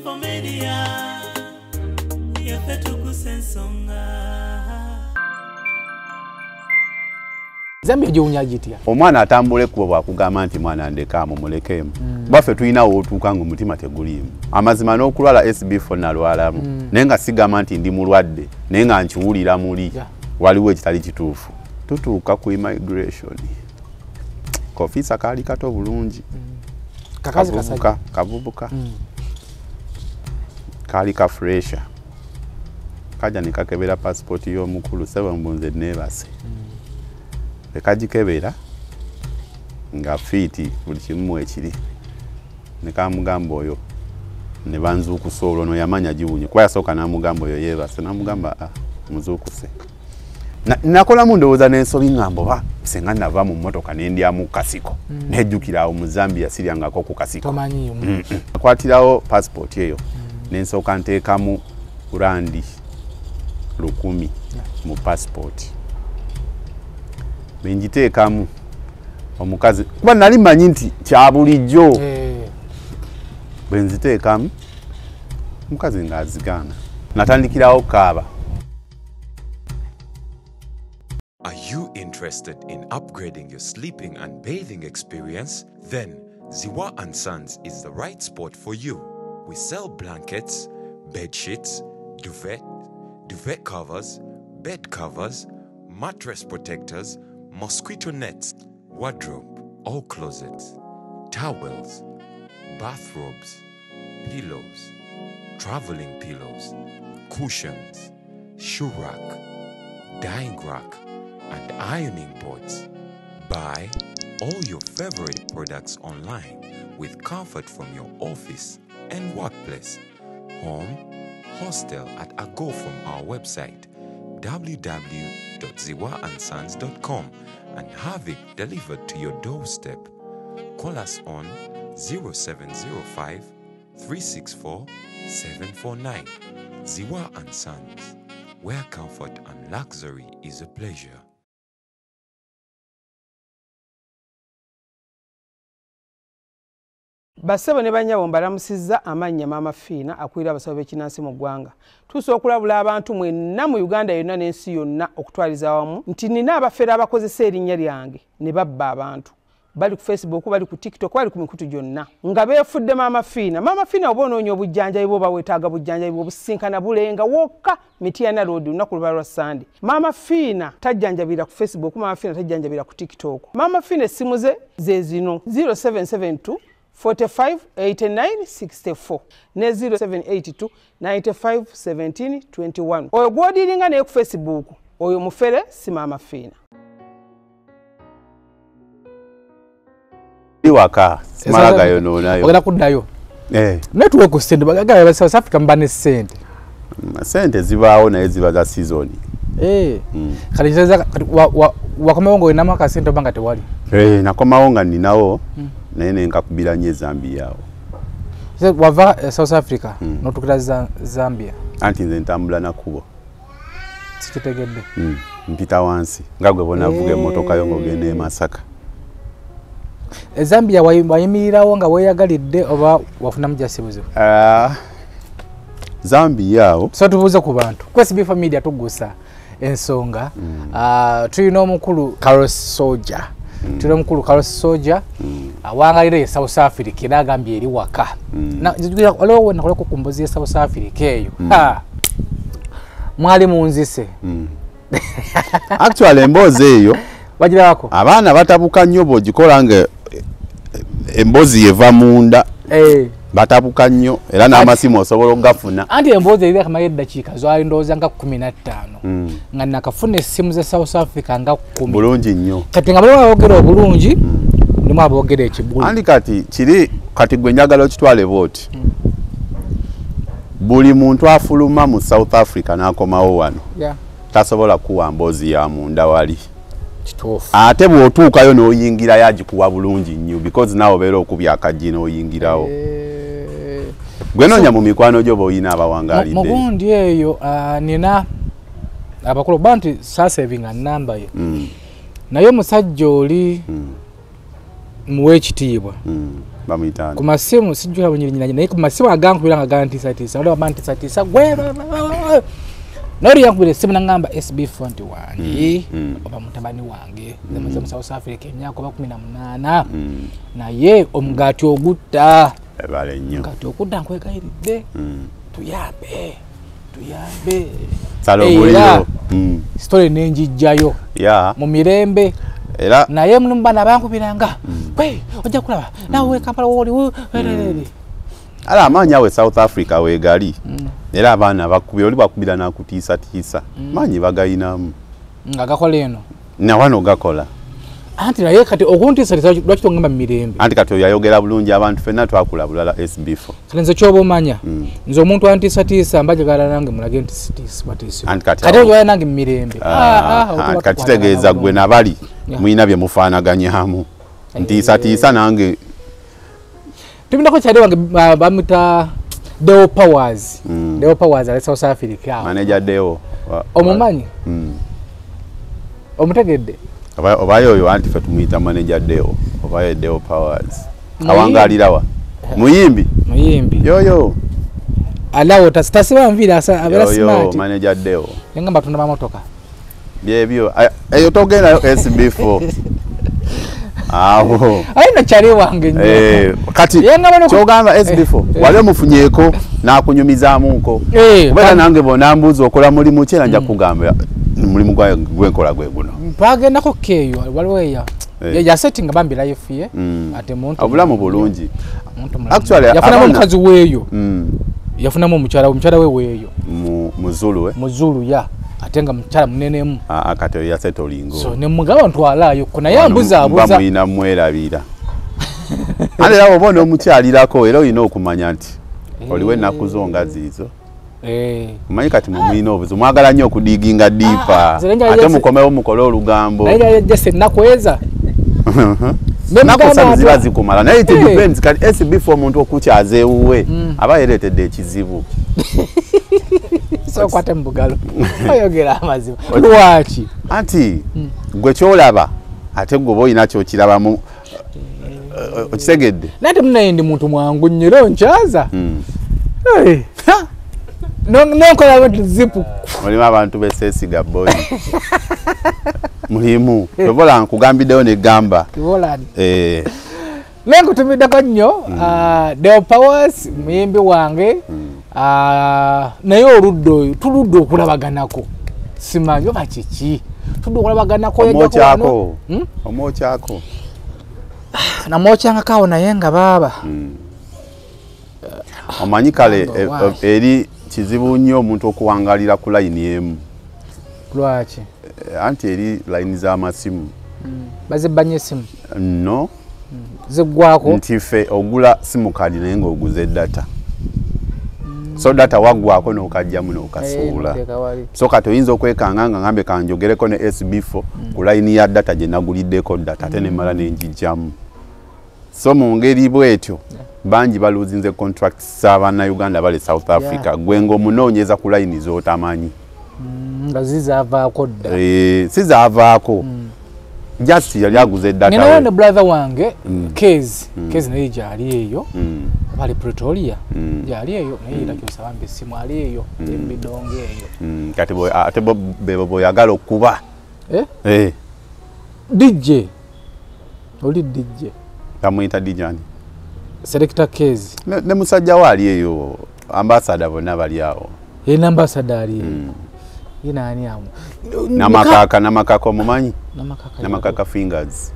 SB4 Media, yaffe tukusa ensonga. Zambia giwunya gitya? Omwana atambula ekkubo bw'akugamba nti mwana ndekaamu mulekeemu. Baffe tulina w'otuuka ng'omutima teguliimu. Amazima n'okulwala SB4 nalwalamu. Naye nga sigamba nti ndi mulwadde, naye nga nkiwulira muli. Waliwo ekitali kituufu. Tutuuka ku immigration. Kofiisa kaali kato bulungi. Kakazi kasajja. Kavubuka. Kaali ka fresha. Kajja ne kakebera passport y'omukulu ssebo mbunze neebase. Kagikebera nga fiiti buli kimu ekiri. Ne kamugamba oyo ne banzuukusa olwo no yamanya giwunye kuba yasooka n'amugamba oyo yeebase n'amugamba muzuukuse. Nakolamu ndowooza n'ensobi ngamba oba senga nava mu mmotoka ne ndyamu kasiko. Nejjukira awo mu Zambia siryangako ku kasiko. Tomanyiiyo. Nakwatirawo passport eyo ne nsooka nteekamu randi 1000 mu passport. Bwe ngiteekamu omukazi kuba nali mmanyi nti kya bulijjo. Bwe nziteekamu omukazi ng'azigaana. Natandikirawo kaaba. Are you interested in upgrading your sleeping and bathing experience? Then Ziwa and Sons is the right spot for you. We sell blankets, bed sheets, duvet, duvet covers, bed covers, mattress protectors, mosquito nets, wardrobe or closets, towels, bathrobes, pillows, traveling pillows, cushions, shoe rack, dyeing rack, and ironing boards. Buy all your favorite products online with comfort from your office and workplace, home, hostel at a go from our website www.ziwaandsons.com and have it delivered to your doorstep. Call us on 0705 364 749. Ziwa and Sons, where comfort and luxury is a pleasure. Bassebo ne bannyabo mbalamusizza amannya Maama Fiina akulira abasawo b'ekinnansi mu ggwanga. Tusobola okulabula abantu mwenna mu Uganda yonna n'ensi yonna okutwaliza awamu nti nina abafere abakozesa erinnya lyange ne babba abantu. Bali ku Facebook, bali ku TikTok, bali ku mikutu gyonna nga beefudde Maama Fiina. Maama Fiina oba onoonya obujjanjabi bw'oba weetaaga bujjanjabi obusinkana bulenga wokka Mityana Road lunaku luba lwa Sande. Maama Fiina tajjanjabira ku Facebook, Maama Fiina tajjanjabira ku TikTok. Maama Fiina essimu ze ze zino 0772 45 89 64 ne 0782 95 17 21. Oyo gw'odiringa naye ku Facebook, oyo mufere si Maama Fiina. Waka simala gayonoonayo. Ogenda kuddayo. Network ssente bagagala ba South Africa mba ne ssente. Ssente zibaawo naye ziba za season. Kati wakomawo ng'olinamu akasente oba nga tewali? Nakomawo nga nninawo naye ne nkakubira nnyo e Zambia awo. Wava South Africa n'otuukira Zambia? Anti nze ntambula na kkubo. Sikitegedde. Mpita wansi nga gwe bw'onaavuga emmotoka yo ng'ogenda e Masaka. E Zambia wayimirirawo nga weeyagalidde oba wafunamu just buzibu? Zambia awo. So tubuuze ku bantu. Ku SB4 Media tugusa ensonga. Tulina omukulu Carlos Soldier. Tulina omukulu Carlos Soldier awangalira e South Africa era agambye eri waka. Waliwo we nakolako ku mbuzi y'e South Africa eyo. Mwali munzise. Actually emboozi eyo bagirabako. Abaana batabuka nnyo bw'ogikola nga emboozi eva munda. Batabuka nnyo era n'amasimu osobola okugafuna. Anti emboozi eri akamala eddakiika zaali ndowooza nga 15. Nga nakafuna essimu z'e South Africa nga 10. Bulungi nnyo. Kati nga mulimu aboogera obulungi, mulimu aboogera ekibuli. Anti kati kiri kati gwe njagala okitwale bw'oti. Buli muntu afuluma mu South Africa n'akomawo wano. Tasobola kuwa mboozi ya munda wali. Ate bw'otuukayo n'oyingirayo agikuwa bulungi nnyo because naawe obeera okubya akaggi n'oyingirawo. Gwe noonya mu mikwano gyo b'oyina abawangaalidde. Mu gundi eyo nina abakulu ba nti saasevinga nnamba ye. Naye omusajja oli muwe ekitiibwa. Bamuyita ku masimu sijjula bunyirinyira naye ku masimu agankubira nga gantiisatiisa waliwo abantiisatiisa gwe noli yankubira essimu nangamba SB4 nti wange oba mutabani wange nze mu South Africa emyaka oba 18 naye omugaati ogutta ebale nnyo omugaati ogutta nkwegayiridde tuyambe tuyambe salo story nenjijjayo mu mirembe era naye mulimu bana bankubiranga gwe ojja kulaba nawe Kampala woli ala amaanyi awe South Africa wegali era abaana bakubira oli bakubira nakutiisatiisa maanyi bagayinamu nga gakola eno na wano gakola anti naye kati okuntiisatiisa lwaki tongamba mu mirembe anti kati oyo yayogera bulungi abantu ffenna twakula bulala SB4 kati nze kyoba omanya nze omuntu antiisatiisa mba njagala nange mulage nti sitiisibwatiisibwa kati oyagala nange mu mirembe kati kitegeeza gwe nabali mulina bye mufaanaganyamu ntiisatiisa nange tubindako kyali wange bamuta Deo Powers. Deo Powers ali South Africa. Manager Deo. Omumanyi? Omutegedde? Obayo oyo anti ffe tumuyita manager Deo. Obayo Deo Powers. Awangalirawa. Muyimbi. Muyimbi. Yoyo. Alawo tasiba nvira abeera smart. Yoyo manager Deo. Yangamba tunda mamotoka. Byebyo. Eyo togendayo SB4. Awo. Ayina kyali wange nnyo. Kati kyogamba SB4 wali omufunyeeko n'akunyumizaamuko. Kubeera nange bw'onambuuza okola mulimu ki era nja kugamba mulimu gwenkola gwe guno. Twagendako keeyo waliwo eya. Yasettinga bambi life ye ate muntu. Obulamu bulungi. Actually yafunamu omukazi weeyo. Yafunamu omukyala we weeyo. Muzulu Muzulu ya. Ate nga mukyala munenemu. Kati oyo yasetolingo. So ne mugaba ntwalaayo ko naye ambuzaabuza. Mba mulina mwerabira. Ate era oba onomukyalirako era olina okumanya nti oliwo ennaku zo nga ziizo. Omanyi kati mwe mulina obuzibu mwagala nnyo okudiiginga diipa ate mukomewo mukole olugambo. Naye just ennaku eza. Ennaku ssatu ziba zikumala naye it depends kati SB4 omuntu okukyaza ewuwe aba yereetedde ekizibu. So kwate mbugalo oyogera amazima lwaki anti gwe kyolaba ate gwe oba olina kyokirabamu okitegedde nate munaye ndi muntu mwangu nnyo era onkyaza nonkola nti zipu mulimu abantu beseesiga boyi mulimu tobola nkugambiddeyo negamba nenkutumiddeko nnyo Deo Powers muyimbi wange naye oludda oyo tuludde okulabaganako simanyi oba kiki tudde okulabaganako omwokyako omwokyako namwokyangako awo naye nga baaba omanyi kale eri kizibu nnyo omuntu okuwangalira ku layini emu lwaki anti eri layini z'amasimu bazibbanye essimu no ziggwako nti ffe ogula simu kadi naye ng'oguze data so data waggwako n'okajjamu n'okasuula so kati oyinza okwekanga nga ngambe kanjogereko ne SB4 ku layini ya data gye naguliddeko data ate nemmala nenjijjamu so mu ngeri bwetyo bangi baluzinze contracts z'abannayuganda bali South Africa gwe ng'omunoonyeza ku layini z'otamanyi nga zizaavaako dda sizaavaako just yali aguze data ninayo ne brother wange Kezi Kezi naye gyali eyo bali Pretoria gyali eyo naye era bambi essimu ali eyo embidongo eyo kati ate bebo boyagala okuba DJ oli DJ bamuyita DJ ani Selector Kezi ne musajja we ali eyo ambassador bonna bali awo ye ambassador ali eyo ye nani awo namakaka namakaka omumanyi namakaka fingers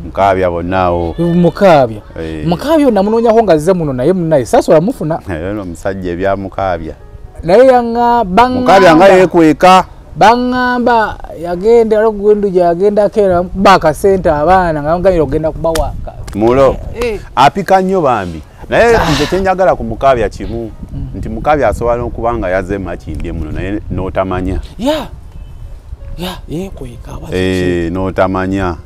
Mukaabya bonna awo mukaabya mukaabya namunoonyako nga azze muno naye munaye sasobola mufuna era omusajja ebya mukaabya naye mukaabya nga yeekweka baŋŋamba yagenda olwokugendu gyagendako era bamukuba akasente abaana nga bamugambira okugenda kubawaaka mulo apika nnyo bambi naye nze kyenjagala ku mukaabya kimu nti mukaabya asobola n'okuba nga yazze Makindye muno naye n'otamanya yeekweka n'otamanya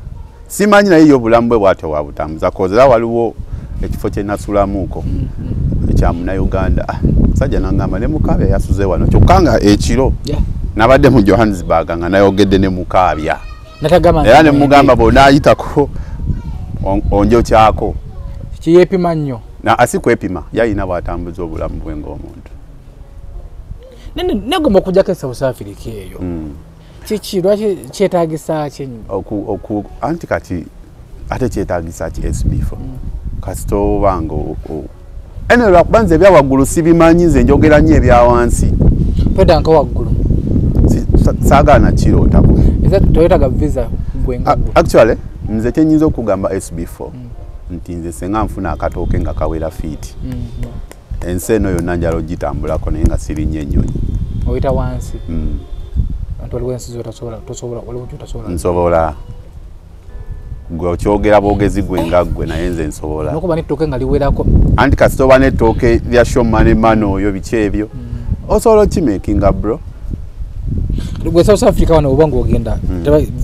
simanyi naye ye obulamu bwe bwatyo bwabutambuza koze era waliwo ekifo kye nasulamuuko ekya Munnayuganda musajja n'angamba ne mukaabya yasuze wano kyokka nga ekiro nabadde mu Johannesburg nga nayogedde ne mukaabya era ne mugamba bw'onaayitako onjokyako Kiyepima nnyo. Na asikwepima yayina bw'atambuza obulamu bwe ng'omuntu. Negomba okujjako e South Africa eyo. Kiki lwaki kyetaagisa ki? Anti kati ate kyetaagisa ki SB4? Kasita oba nga ene lwakuba nze ebya waggulu sibimanyi, nze njogera nnyo ebya wansi. Toyetaaga nka waggulu? Saagaana kirootako. Toyetaaga visa gwe nga ggwe? Actually nze kyenyinza okugamba SB4 nti nze senga nfuna akatooke nga kawera fiiti. Ensi eno yonna njala ogitambulako naye nga sirinnya ennyonyi. Oyita wansi? Anti waliwo ensi zotasobola, tosobola, waliwo kyotasobola. Nsobola. Gwe okyogera bwogezi gwe nga ggwe naye nze nsobola. N'okuba n'ettooke nga liwerako. Anti kasita oba n'ettooke lya Showman Mano oyo biki ebyo, osobola okimakinga bro. Gwe South Africa wano oba ng'ogenda,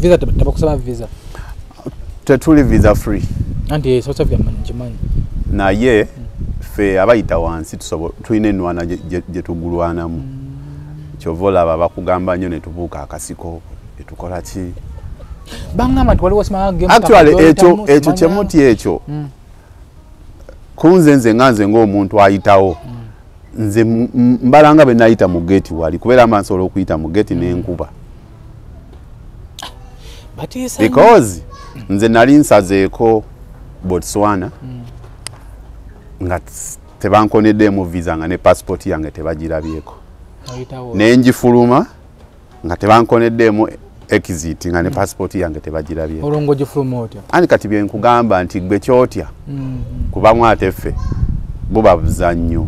visa tebakusaba visa? Tetuli visa free. Anti South Africa nkimanyi. Naye ffe abayita wansi tulina ennwana gye tugulwanamu. Kyova olaba bakugamba nnyo ne tubuuka akasiko, ne tukola ki? Bangamba nti waliwo simanya game. Actually ekyo kyemuti ekyo kunze nze nga nze ng'omuntu ayitawo, nze mbalanga be nayita mu geeti wali kubeera mba nsobola okuyita mu geeti n'enkuba. Because nze nali nsazeeko Botswana nga tebankoneddemu visa, nga ne passport yange tebagirabyeko. Ne ngifuluma nga tebankoneddemu exit, nga ne passport yange tebagirabyeko. Olwo ng'ogifuluma otya? Ani kati bye nkugamba nti gwe kyotya kubamu ate ffe buba buzannyo.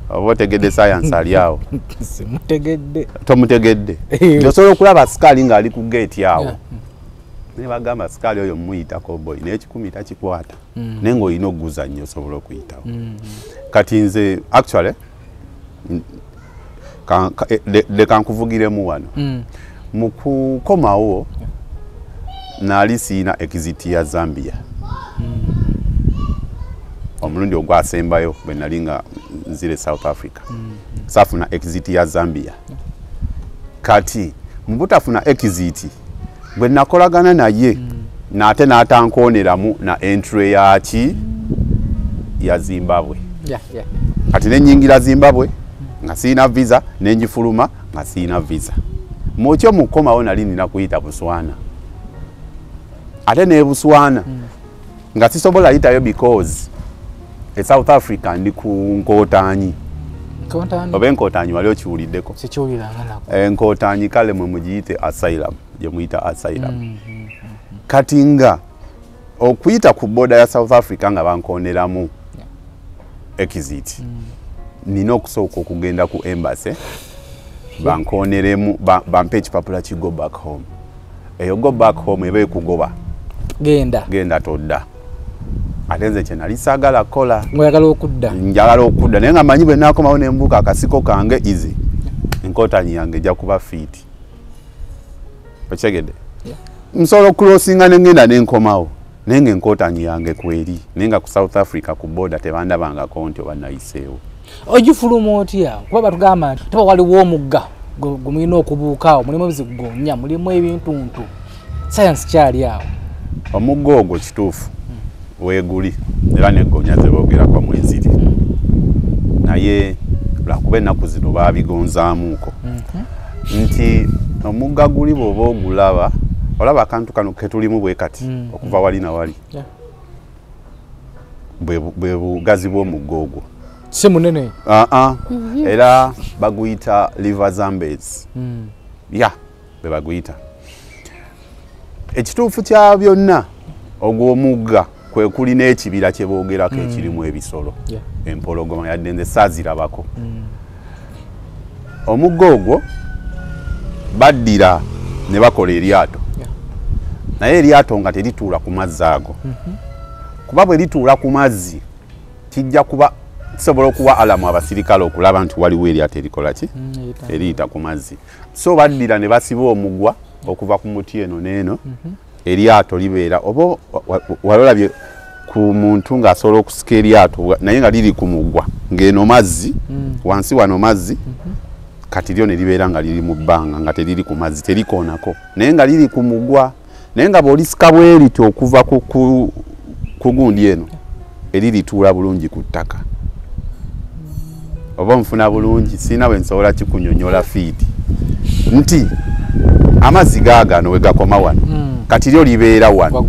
Oba otegedde science ali awo? Simutegedde. Tomutegedde. Osobola okulaba sikaali ng'ali ku gate awo. Ne bagamba sikaali oyo muyitako boy, naye 10 takikwata. Naye ng'olina okuguzannya osobola okuyitawo. Kati nze actually leka nkuvugiremu wano. Mu kukomawo nali siina exit ya Zambia. Omulundi ogwasembayo bwe nali nga nzire South Africa. Saafuna exit ya Zambia. Kati mu butafuna exit bwe nakolagana naye nate n'atankooneramu na entry yaki ya Zimbabwe. Kati ne nnyingira Zimbabwe nga sirina visa, ne ngifuluma nga sirina visa. Mukyo mukomawo nali nina kuyita Botswana. Ate ne Botswana nga sisobola yitayo because e South Africa ndi ku nkootanyi. Oba enkootanyi wali okiwuliddeko? Sikiwuliranga nako. Enkootanyi kale mwe mugiyite asylum, gye muyita asylum. Kati nga okuyita ku border ya South Africa nga bankooneramu exit. Nina okusooka okugenda ku embassy bankooneremu, bampe ekipapula ki go back home. Eyo go back home eba ekugoba. Genda. Genda todda. Ate nze kye nali saagala kukola. Ng'oyagala okudda. Njagala okudda naye nga mmanyi bwe naakomawo ne mbuuka akasiko kange easy. Enkootanyi yange ejja kuba fiiti. Okitegedde? Nsobola okucrossinga ne ngenda ne nkomawo. Naye ng'enkootanyi yange kweri. Naye nga ku South Africa ku border tebandabangako nti oba nayiseewo. Ogifuluma otya? Kuba batugamba nti teba waliwo omugga gwe mulina okubuuka awo, mulimu ebizigonya, mulimu ebintuntu. Science kyali awo. Omugga ogwo kituufu weeguli era n'eggonya ze boogerako mweziri. Naye lwakuba ennaku zino baabigonzaamuuko. Nti omugga guli bw'oba ogulaba, olaba akantu kano ke tulimu bwe kati okuva wali na wali. Bwe bugazi bw'omugga ogwo. Si munene? Era baguyita River Zambezi. Ya, bwe baguyita. Ekituufu kya byonna ogwo omugga kwe kuli n'ekibira kye boogerako ekirimu ebisolo. Empologoma yadde nze saazirabako. Omugga ogwo baddira ne bakola eryato. Naye eryato nga terituula ku mazzi ago. Kuba bwe lituula ku mazzi kijja kuba kisobola okuwa alamu abasirikale okulaba nti waliwo eryato erikola ki? Eriyita ku mazzi. So baddira ne basiba omugwa okuva ku muti eno n'eno. Eryato libeera oba walolabye ku muntu ng'asobola okusika eryato naye nga liri ku mugwa ng'eno mazzi, wansi wano mazzi, kati lyo ne libeera nga liri mu bbanga nga teriri ku mazzi, terikoonako naye nga liri ku mugwa. Naye nga bw'olisika bwe lityo okuva ku ku gundi eno eri lituula bulungi ku ttaka. Oba nfuna bulungi, sirina we nsobola kikunyonnyola fiiti nti amazzi gaagano we gakoma wano, kati lyo libeera wano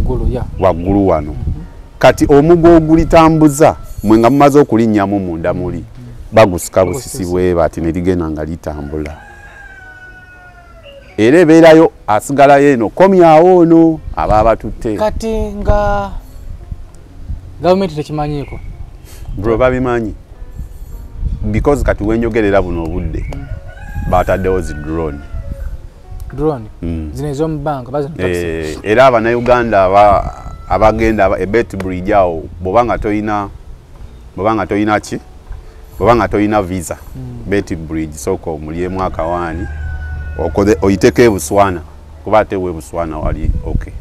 waggulu wano. Kati omugo ogulitambuza mwe nga mumaze okulinnyamu munda muli bagusika busisi bwe bati ne ligenda nga litambula. Era ebeerayo asigalayo eno komyawo ono aba abatutte. Kati nga gavumenti tekimanyiiko? Bro, babimanyi because kati wenjogerera buno obudde bataddewo zi drone. Drone? Zino ez'omu bbanga bazino taxi. Era Abannayuganda abagenda e Beitbridge awo bw'obanga toyina ki? Bw'obanga toyina visa, Beitbridge sooka omulyemu akawaani oyiteko e Botswana, kuba ate we Botswana wali okay.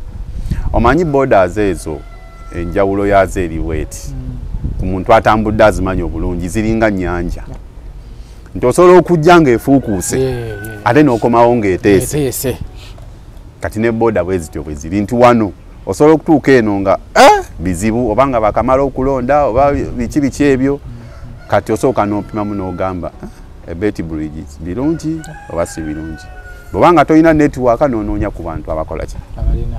Omanyi borders ezo enjawulo yaazo eri bweti. Ku muntu atambudde azimanyi obulungi ziringa nnyanja. Nti osobola okujja ng'efuukuuse ate n'okomawo ng'eteese. Kati ne boda bwe zityo bwe ziri nti wano osobola okutuuka eno nga bizibu oba nga bakamala okulonda oba biki biki ebyo. Kati osooka n'opimamu n'ogamba e Beitbridge birungi oba si birungi. Bw'oba nga tolina network n'onoonya ku bantu abakola ki?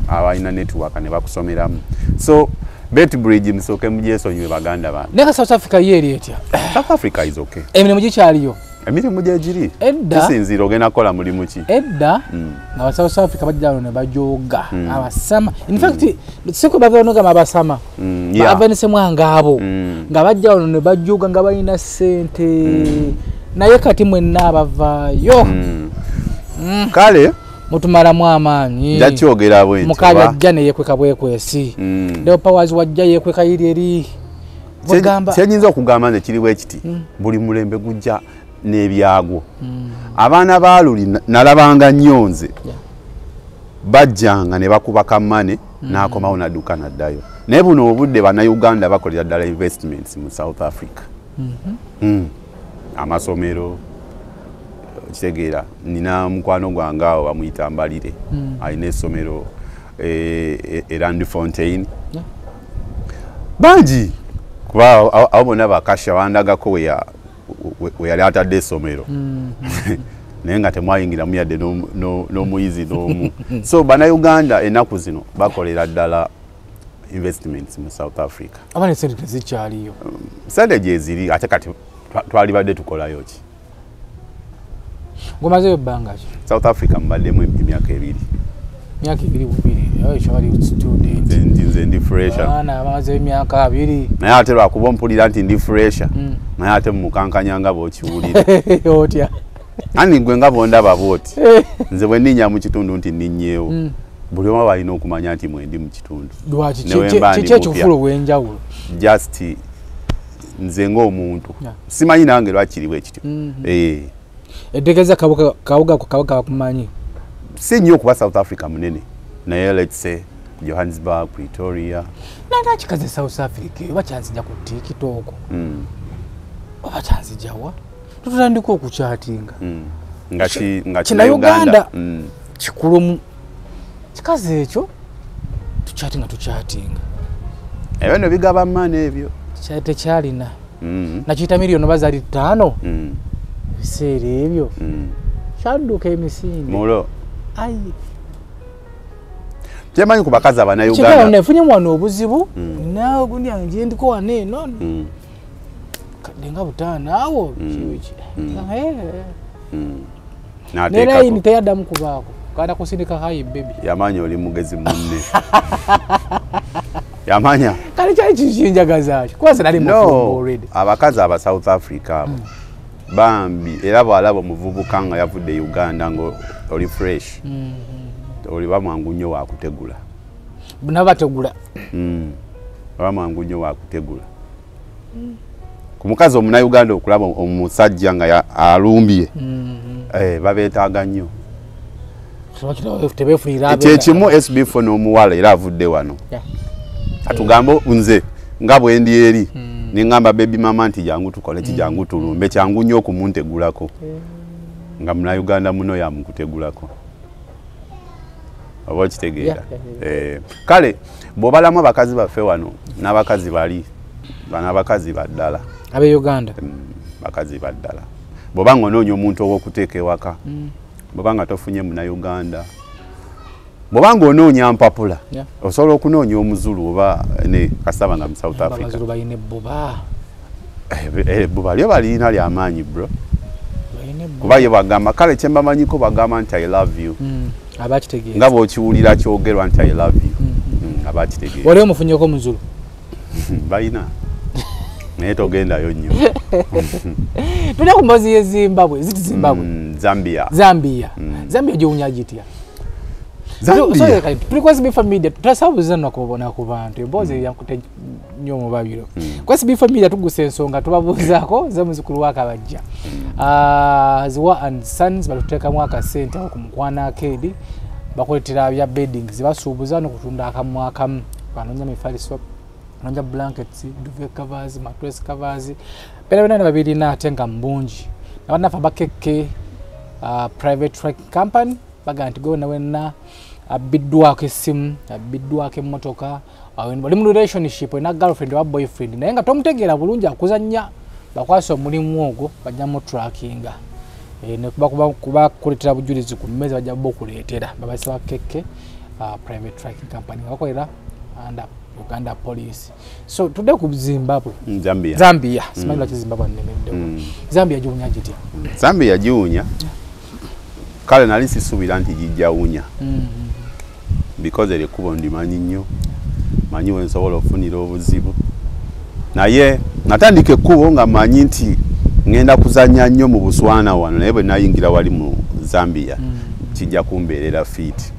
Abalina network ne bakusomeramu. So Beitbridge musooke mugyesonyiwe baganda bange. Naye South Africa yo eri etya? South Africa is okay. Emirimu gikyaliyo? Emirimu gyegiri. Edda kisinziira ogenda kukola mulimu ki? Edda nga ba South Africa bajja wano ne bajooga abasama. In fact siko bava wano gamba abasama. Bava abo nga bajja wano ne bajooga nga balina ssente. Naye kati mwenna abavaayo. Kale mutumalamu amaanyi. Njakyogera bwe nti. Mukabi ajja ne yeekweka bwekwesi. Leo Powers wajja yeekweka yiri eri. Kyenyinza okugamba nze kiri bwe kiti, buli mulembe gujja n'ebyagwo. Abaana ba luli nalabanga nnyo nze bajjanga ne bakuba kammane n'akomawo n'adduka n'addayo. Naye buno obudde Bannayuganda bakolera ddala investments mu South Africa. Amasomero kitegeera, nina mukwano gwange awo bamuyita Mbalire, alina essomero e Randfontein. Bangi kuba abo bonna bakasha bandagako we yali atadde essomero naye nga temwayingiramu yadde n'omuyizi n'omu. So Bannayuganda ennaku zino bakolera ddala investments mu South Africa. Abaana essente tezikyaliyo? Ssente gyeziri ate kati twalibadde tukolayo ki? Ngomazeyo ebbanga ki? South Africa mbaddemu emyaka 2. Myaka 2 bubiri, oyo student. Nze ndi fresher. Abaana bamazeyo emyaka 2. Naye ate lwakuba mpulira nti ndi fresher, naye ate mumukankanya nga bw'okiwulira. Otya? Ani gwe nga bw'ondaba bw'oti. Nze bwe nninnya mu kitundu nti nninnyeewo. Buli omu alina okumanya nti mwendi mu kitundu. Lwaki? Kiki ekikufuula ow'enjawulo? Just nze ng'omuntu. Simanyi nange lwaki kiri bwe kityo. Etegeeza kawuga ku kawuga bakumanyi? Si nnyo kuba South Africa munene. Naye let's say Johannesburg, Pretoria. Naye kikazi South Africa oba kyanzija ku TikTok. Oba kyanzija wa? Tutandika okukyatinga. Nga Kinnayuganda kikulumu. Kikazi ekyo tukyatinga. Ebyo nno bigaba maani ebyo. Tekyalina. Nakiyita miliyoni oba zaali 5. Ebiseera ebyo kyadduka emisinde. Mulo. Ayi. Kyemanyi ku bakazi Abannayuganda. Kikala nefunye wano obuzibu naawe gundi yange ndiko wano eno. Kadde nga 5 awo kiwiki. Ne layini teyaddamu kubaako. Kanda kusindika hi baby. Yamanya oli mugezi munne. Yamanya. Kale kyali kinjagaza ki? Kuba nali mufumbo already. Abakazi aba South Africa abo. Bambi era bw'alaba omuvubuka nga yavudde Uganda nga oli fresh. Oliba mwangu nnyo wakutegula. Nabo bategula. Oba mwangu nnyo wakutegula. Ku mukazi Omunnayuganda okulaba omusajja nga alumbye. Babeetaaga nnyo. Kyekimu SB4 n'omuwala era avudde wano. Atugambe nze nga bwe ndi eri. Ningamba baby mama nti jangu tukole ki jangu tulumbe kyangu nnyo okumuntegulako. Nga Munnayuganda muno yamukutegulako. Oba okitegeera? Kale bw'obalamu abakazi baffe wano n'abakazi bali bano abakazi baddala abe Uganda, bakazi baddala. Bw'oba ng'onoonya omuntu ow'okuteeka ewaka, bw'oba nga tofunye Munnayuganda, bw'oba ng'onoonya mpapula, osobola okunoonya Omuzulu oba ne kasaba nga mu South Africa. Abazulu balina ebbuba. Ebbuba lyo balina lyamaanyi bro, kuba ye bagamba kale kye mbamanyiko bagamba nti I love you. Abakitegeera nga bw'okiwulira kyogerwa nti I love you. Abakitegeera. Wali omufunyeko Omuzulu? Balina, naye togendayo nnyo. Tulina ku mboozi y'e Zimbabwe. Ziti Zimbabwe? Zambia. Zambia. Zambia giwunya gitya? Zambia tuli ku SB Media, tutasabuza nakubona ku bantu emboozi yankute nnyo mu babiro. Ku SB Media tugusa ensonga, tubabuuzaako ze muzukulu wa Kabajja. Ziwa and Sons batuteekamu akasente ako ku Mukwana Arcade, bakuleetera bya beddings, basuubuza n'okutunda akamu akamu, banoonya mifaliso, banoonya blankets, duvet covers, mattress covers, byonna byonna babirina ate nga mu bungi. Abannaffe abakekke private trucking company bagamba nti gwe wenna wenna abbiddwako essimu, abbiddwako emmotoka, oli mu relationship olina girlfriend oba boyfriend naye nga tomutegeera bulungi, akuzannya, bakwasa omulimu ogwo, bajja mu trackinga kuba kuleetera bujulizi ku mmeeza, bajja bokuleetera. Babasaba kekke private tracking company nga bakolera under Uganda Police. So tudde ku Zimbabwe. Zambia. Zambia, simanyi lwaki Zimbabwe nnemeddewo. Zambia giwunya gitya? Zambia giwunya, kale nali sisuubira nti gijja wunya because eryo ekkubo ndimanyi nnyo, manyi we nsobola okufunira obuzibu, naye natandika ekkubo nga manyi nti ŋŋenda kuzannya nnyo mu Buswana wano, naye bwe nayingira wali mu Zambia kijja kumbeerera fit.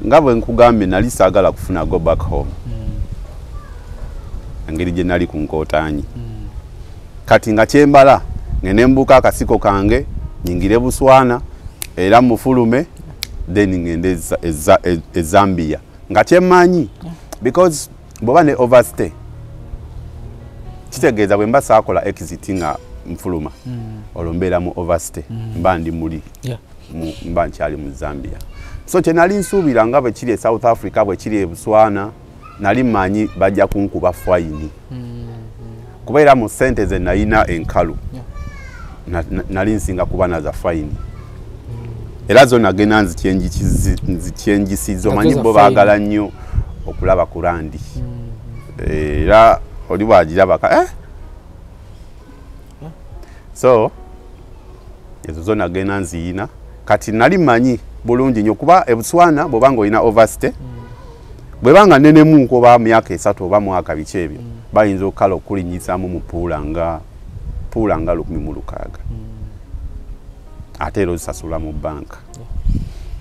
Nga bwe nkugambye, nali saagala kufuna go back home engeri gye nali ku nkootanyi. Kati nga kyembala ngende mbuuka akasiko kange, nyingire Buswana era mufulume, then ngende e Zambia nga kyemmanyi, because bw'oba ne overstay kitegeeza bwe mba saakola exit nga nfuluma, olwo mbeera mu overstay, mba ndi muli mba nkyali mu Zambia. So kye nali nsuubira nga bwe kiri e South Africa, bwe kiri e Buswana, nali mmanyi bajja kunkuba fine, kubeera mu ssente ze nalina enkalu nali nsinga kuba naza fine, era zo nagenda nzikyenjisiza. Omanyi bo baagala nnyo okulaba ku randi, era oli bwagirabaka eh? So ezo zo nagenda nziyina. Kati nali mmanyi bulungi nnyo kuba ebuswana bw'oba nga olina overstay, bwebanga nenemuko oba myaka 3 oba mwaka biki ebyo, bayinza okukala okulinnyisaamu mu puula nga puula nga 1600, ate era ozisasula mu banka.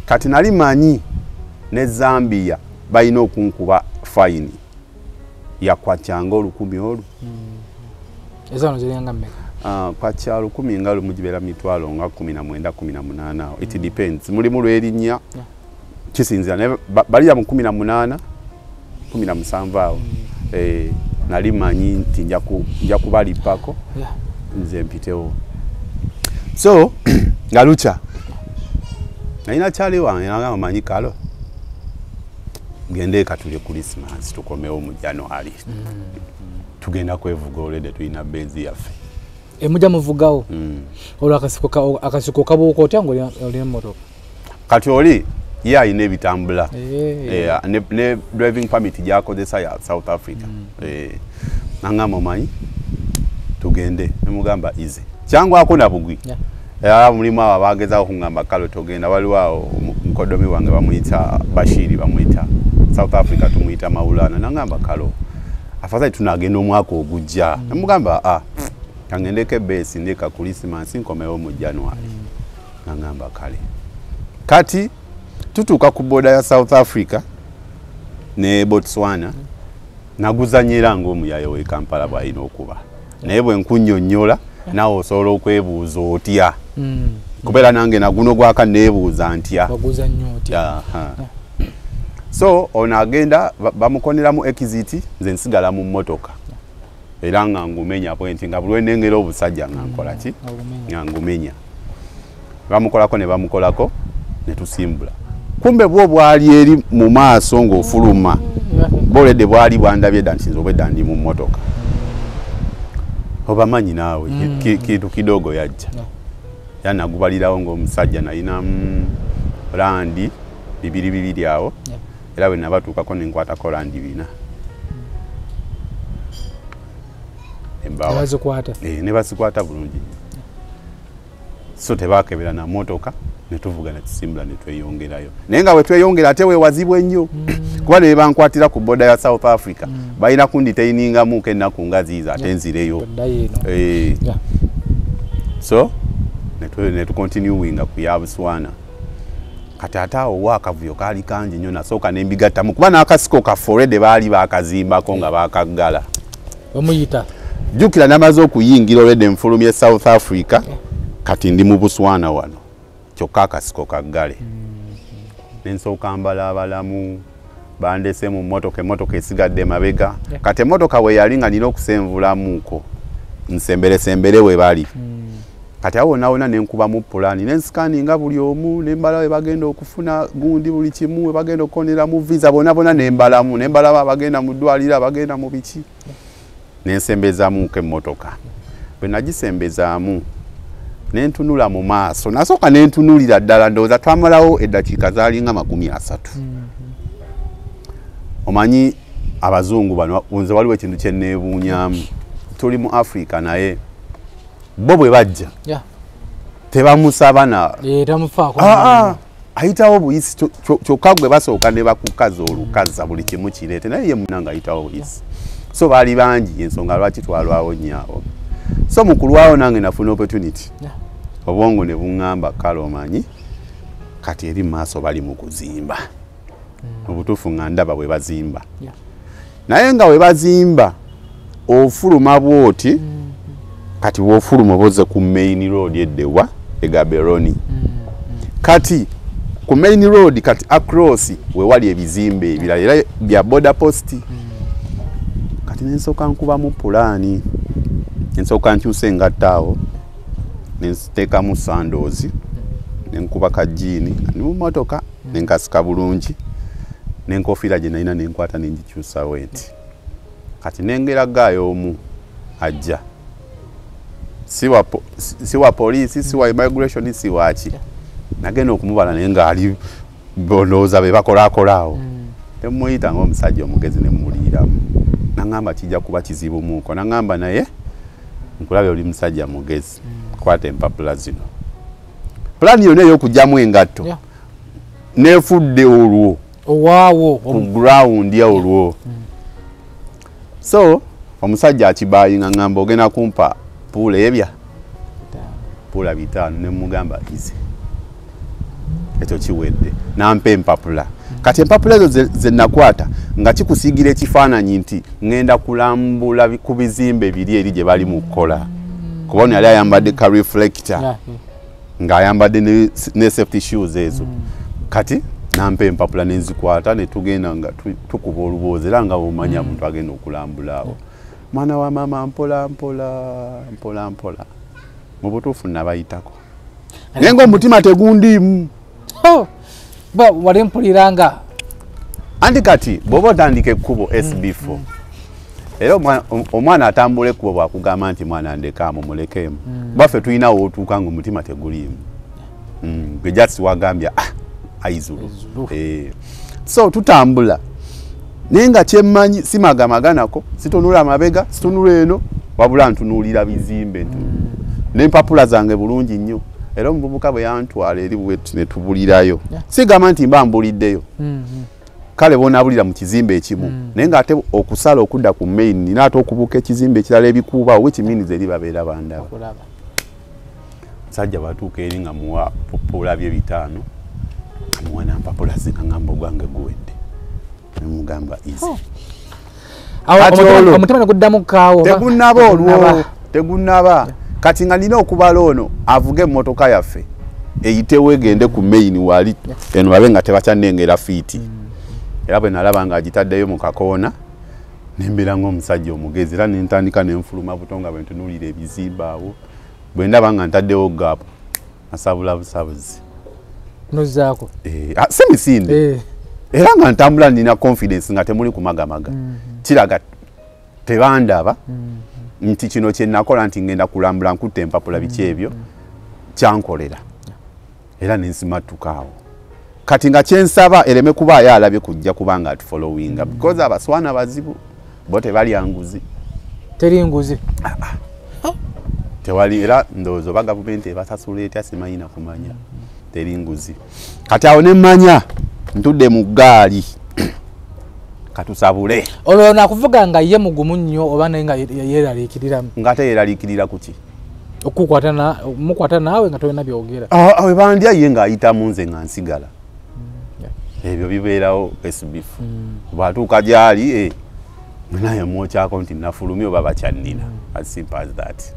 Kati nali manyi ne Zambia balina okunkuba fine yakwakyanga 1000 olwo. Ezano ziringa mmeka? Kwacha 1001 gibeera mitwalo nga 19, 18 awo. It depends, mulimu lwerinnya, kisinzira, naye balira mu 18, 17 awo. Nali manyi nti nja kubalipako nze mpitewo. So nga lukya nalina kyali wange, nagamba manyi kalo ngende eka tulye Christmas, tukomewo mu January. Tugenda kwevuga, olwedde tulina benzi yaffe. Emujja muvugawo? Olwo akasiko kabuuka otya ng'oli emmotoka? Kati oli ye alina ebitambula. Ne driving permit gyakozesa ya South Africa. Nangamba omanyi tugende, nemugamba easy, kyangwako na bugwi. Era mulimu abo abagezaako kuŋŋamba kale togenda. Waliwo awo mukodomi wange bamuyita Bashiri, bamuyita South Africa tumuyita Maulana, nangamba kalo afadhali tunagenda omwaka ogujja. Nemugamba ah, kangendeko ebeesi ndeka Christmas nkomewo mu January. Nangamba kale. Kati tutuuka ku border ya South Africa ne Botswana, naguzanyira ng'omuyayo w'e Kampala bw'alina okuba, naye bwe nkunnyonnyola naawe osobola okwebuuza otya, kubeera nange naguno gwaka neebuuza ntya. Waguza nnyo otya? Aha. So ono agenda bamukoneramu exit, nze nsigala mu mmotoka era nga ngumenya bwe nti nga buli lwe obusajja nga nkola ki? Olumenya. Nga ngumenya. Bamukolako ne bamukolako ne tusimbula. Kumbe bwo bwali eri mu maaso ng'ofuluma. Boledde bwali bwandabye dda nti nze obwedda ndi mu mmotoka. Obamanyi naawe kitu kidogo yajja. Era nagubalirawo ng'omusajja nalina randi 2-2 awo. Era bwe nabatuukako ne nkwatako randi 4. Nebazikwata. Ne bazikwata bulungi. So tebakebera na mmotoka ne tuvuga ne tusimbula ne tweyongerayo. Naye nga bwe tweyongera ate weewazibwa ennyo. Kuba ne bankwatira ku border ya South Africa. Balina kunditainingamuko ennaku nga ziizo ate nzireyo. So ne tucontinuinga ku ya Botswana. Kati ate awo waakavuyo kaali kangi nnyo nasooka ne mbigattamu kuba n'akasiko kaffe already baali baakazimbako nga baakaggala. Bamuyita. Jjukira namaze okuyingira already nfulumye South Africa. Kati ndi mu Botswana wano. Kyokka akasiko kaggale. Ne nsooka mbala abalamu bandese mu mmotoka, emmotoka esigadde mabega. Kati emmotoka we yali nga nina okusenvulamuko nsemberesembere we bali. Kati awo wonna ne nkubamu pulaani ne nsikaninga buli omu ne mbala we bagenda okufuna gundi buli kimu we bagenda okukoneramu visa bonna bonna ne mbalamu ne mbalaba abagenda mu ddwaliro abagenda mu biki. Ne nsembezaamuko emmotoka. Bwe nagisembezaamu ne ntunula mu maaso nasooka ne ntunulira ddala ndowooza twamalawo eddakiika zaalinga 30. Omanyi abazungu bano nze waliwo ekintu kye neebuunyaamu. Tuli mu Africa naye bo bwe bajja tebamusaba na ayitawo buyisi kyokka gwe basooka ne bakukaza olukaza buli kimu kireete naye ye munange ayitawo buyisi. So baali bangi ensonga lwaki twalwawo nnyo awo. So mu kulwawo nange nafuna opportunity. Obwongo ne buŋŋamba kale omanyi kati eri mu maaso bali mu kuzimba. Obutuufu nga ndaba bwe bazimba. Naye nga bwe bazimba ofuluma bw'oti kati w'ofuluma oboze ku main road eddewa e Gaborone. Kati ku main road kati across we wali ebizimbe ebirala era bya border post. Kati ne nsooka nkubamu pulaani. Nsooka nkyusa engatto awo ne nteekamu sandals ne nkuba ka jean ndi mu mmotoka ne nkasika bulungi n'enkofiira gye nalina ne nkwata ne ngikyusawo nti. Kati nengera gaayo omu ajja. Si wa poliisi, si wa immigration, si wa ki. Nagenda okumubala naye ng'ali ndowooza be bakolaakola awo. Ne mmuyita ng'omusajja omugezi ne mmuliiramu. N'aŋŋamba kijja kuba kizibumuuko. N'aŋŋamba naye nkulabye oli musajja mugezi. Kwata empapula zino. Pulaani yonna ey'okuggyamu engatto neefudde olwo. Owaawo. Ku ground olwo. So omusajja akibaayinga ŋŋamba ogenda kumpa puula ebya puula 5 ne mugamba ize. Ekyo kiwedde. Nampa empapula. Kati empapula ezo ze nakwata nga kikusiigira ekifaananyi nti ŋŋenda kulambula ku bizimbe biri eri gye bali mu kukola. Kuba ono yali ayambadde ka reflector ng'ayambadde ne safety shoes ezo. Kati nampa empapula ne nzikwata ne tugenda nga tukuba oluboozi era nga bw'omanya muntu agenda okulambula awo. Mwana wa maama mpola mpola mpola mpola. Mu butuufu nabayitako. Naye ng'omutima tegundiimu. Wali mpuliranga. Anti kati bw'oba otandika ekkubo SB4 era omwana atambula ekkubo bw'akugamba nti mwana ndekaamu mulekeemu. Baffe tulina w'otuuka ng'omutima teguliimu. Gwe just wagambye aizulu. So tutambula. Naye nga kyemmanyi simagamaganako, situnula mabega, situnula eno, wabula ntunuulira bizimbe n'empapula zange bulungi nnyo. Era omuvubuka bwe yantwala eri bwetu ne tubulirayo. Sigamba nti mba mbuliddeyo. Kale bonaabulira mu kizimbe ekimu. Naye ng'ate okusala okudda ku main nina ate okubuuka ekizimbe ekirala ebikuuba which means eri babeera bandaba. Musajja bw'atuuka eri nga muwa puula bye 5 amuwa n'empapula ze nga ngamba ogwange guwedde. Ne mugamba easy. Omutima ne guddamu kaawo. Tegunnaba olwo. Tegunnaba. Kati nga nina okubala ono avuge emmotoka yaffe eyitewo egende ku main wali eno babe nga tebakyannengera fiiti. Era bwe nalaba ng'agitaddeyo mu kakoona ne mbeera ng'omusajja omugezi era ne ntandika ne nfuluma buto nga bwe ntunuulira ebizimbe awo. Bwe ndaba nga ntaddewo gaapu nasabula busabuzi. Nozaako. Si misinde. Era nga ntambula nina confidence nga temuli kumagamaga. Kiraga tebandaba nti kino kye nakola nti ngenda kulambula nkutte empapula biki ebyo kyankolera. Era nensimatuka awo. Kati nga kyensaba ereme kuba ayalabye kujja kubanga atufollowinga because abaswana bazibu bo tebalya nguzi. Teri nguzi. Tewali era ndowooza oba gavumenti ebasasula etya simanyi na kumanya. Teri nguzi. Kati awo ne mmanya ntudde mu ggaali katusabule. Olwo nakuvuga nga ye mugumu nnyo oba naye nga yeeraliikiriramu? Nga ate yeeraliikirira ku ki? Okukwata na mukwata naawe nga tolina byogera. Awe bandya ye ng'ayitamu nze nga nsigala. Ebyo bibeerawo SBF. Bw'atuuka gy'ali naye mwokyako nti nafulumye oba bakyannina. As simple as that.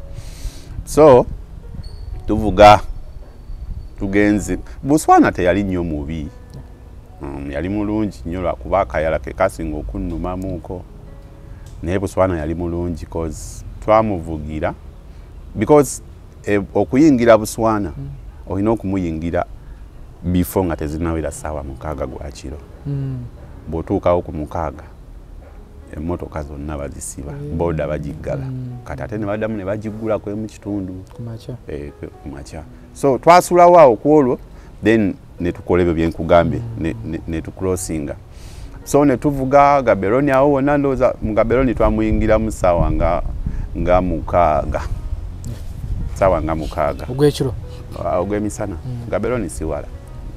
So tuvuga tugenze. Botswana teyali nnyo mubi. Yali mulungi nnyo lwakuba akayala ke kasinga okunnumamuuko. Naye Botswana yali mulungi cause twamuvugira because okuyingira Botswana olina okumuyingira before nga tezinnawera ssaawa 6 gwa kiro. Bw'otuukawo ku 6 emmotoka zonna bazisiba, boda bagiggala. Kati ate ne baddamu ne bagiggula kwemu kitundu ku makya. So twasulawo awo ku olwo then ne tukola ebyo bye nkugambye ne tucrossinga. So ne tuvuga Gaborone awo wonna ndowooza mu Gaborone twamuyingiramu ssaawa nga 6. Ssaawa nga 6. Ogw'ekiro? Ogw'emisana. Gaborone si wala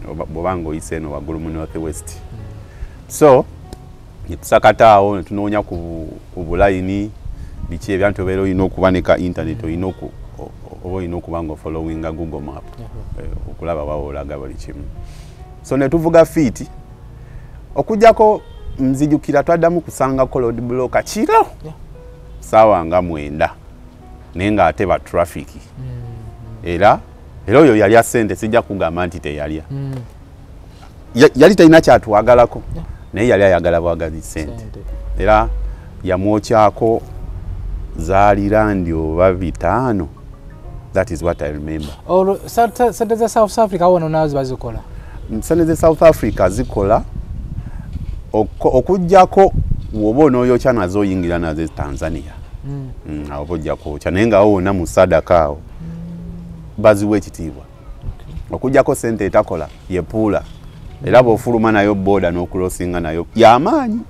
bw'oba ng'oyise eno waggulu mu North West. So ne tusakata awo ne tunoonya ku bulayini biki ebya nti obeera olina okuba ne ka internet olina oba olina okuba ng'ofollowinga Google Map okulaba wa olaga buli kimu. So ne tuvuga fiiti okuggyako nzijukira twaddamu kusangako road block kiro ssaawa nga 9 naye ng'ate ba traffic. Era oyo yalya ssente sijja kugamba nti teyalya. Yali talina kyatwagalako naye yali ayagala bwagazi ssente. Era yamwokyako zaali randi oba 5. That is what I remember. Olwo ssente za South Africa wano nazo bazikola? Ssente za South Africa zikola okuggyako bw'oba onooyokya nazo oyingira nazo e Tanzania. Awo oba ojja kwokya naye nga awo wonna mu sadaka awo baziwa ekitiibwa. Okuggyako ssente etakola ye Pula. Era bw'ofuluma nayo boda n'okulosinga nayo y'amaanyi.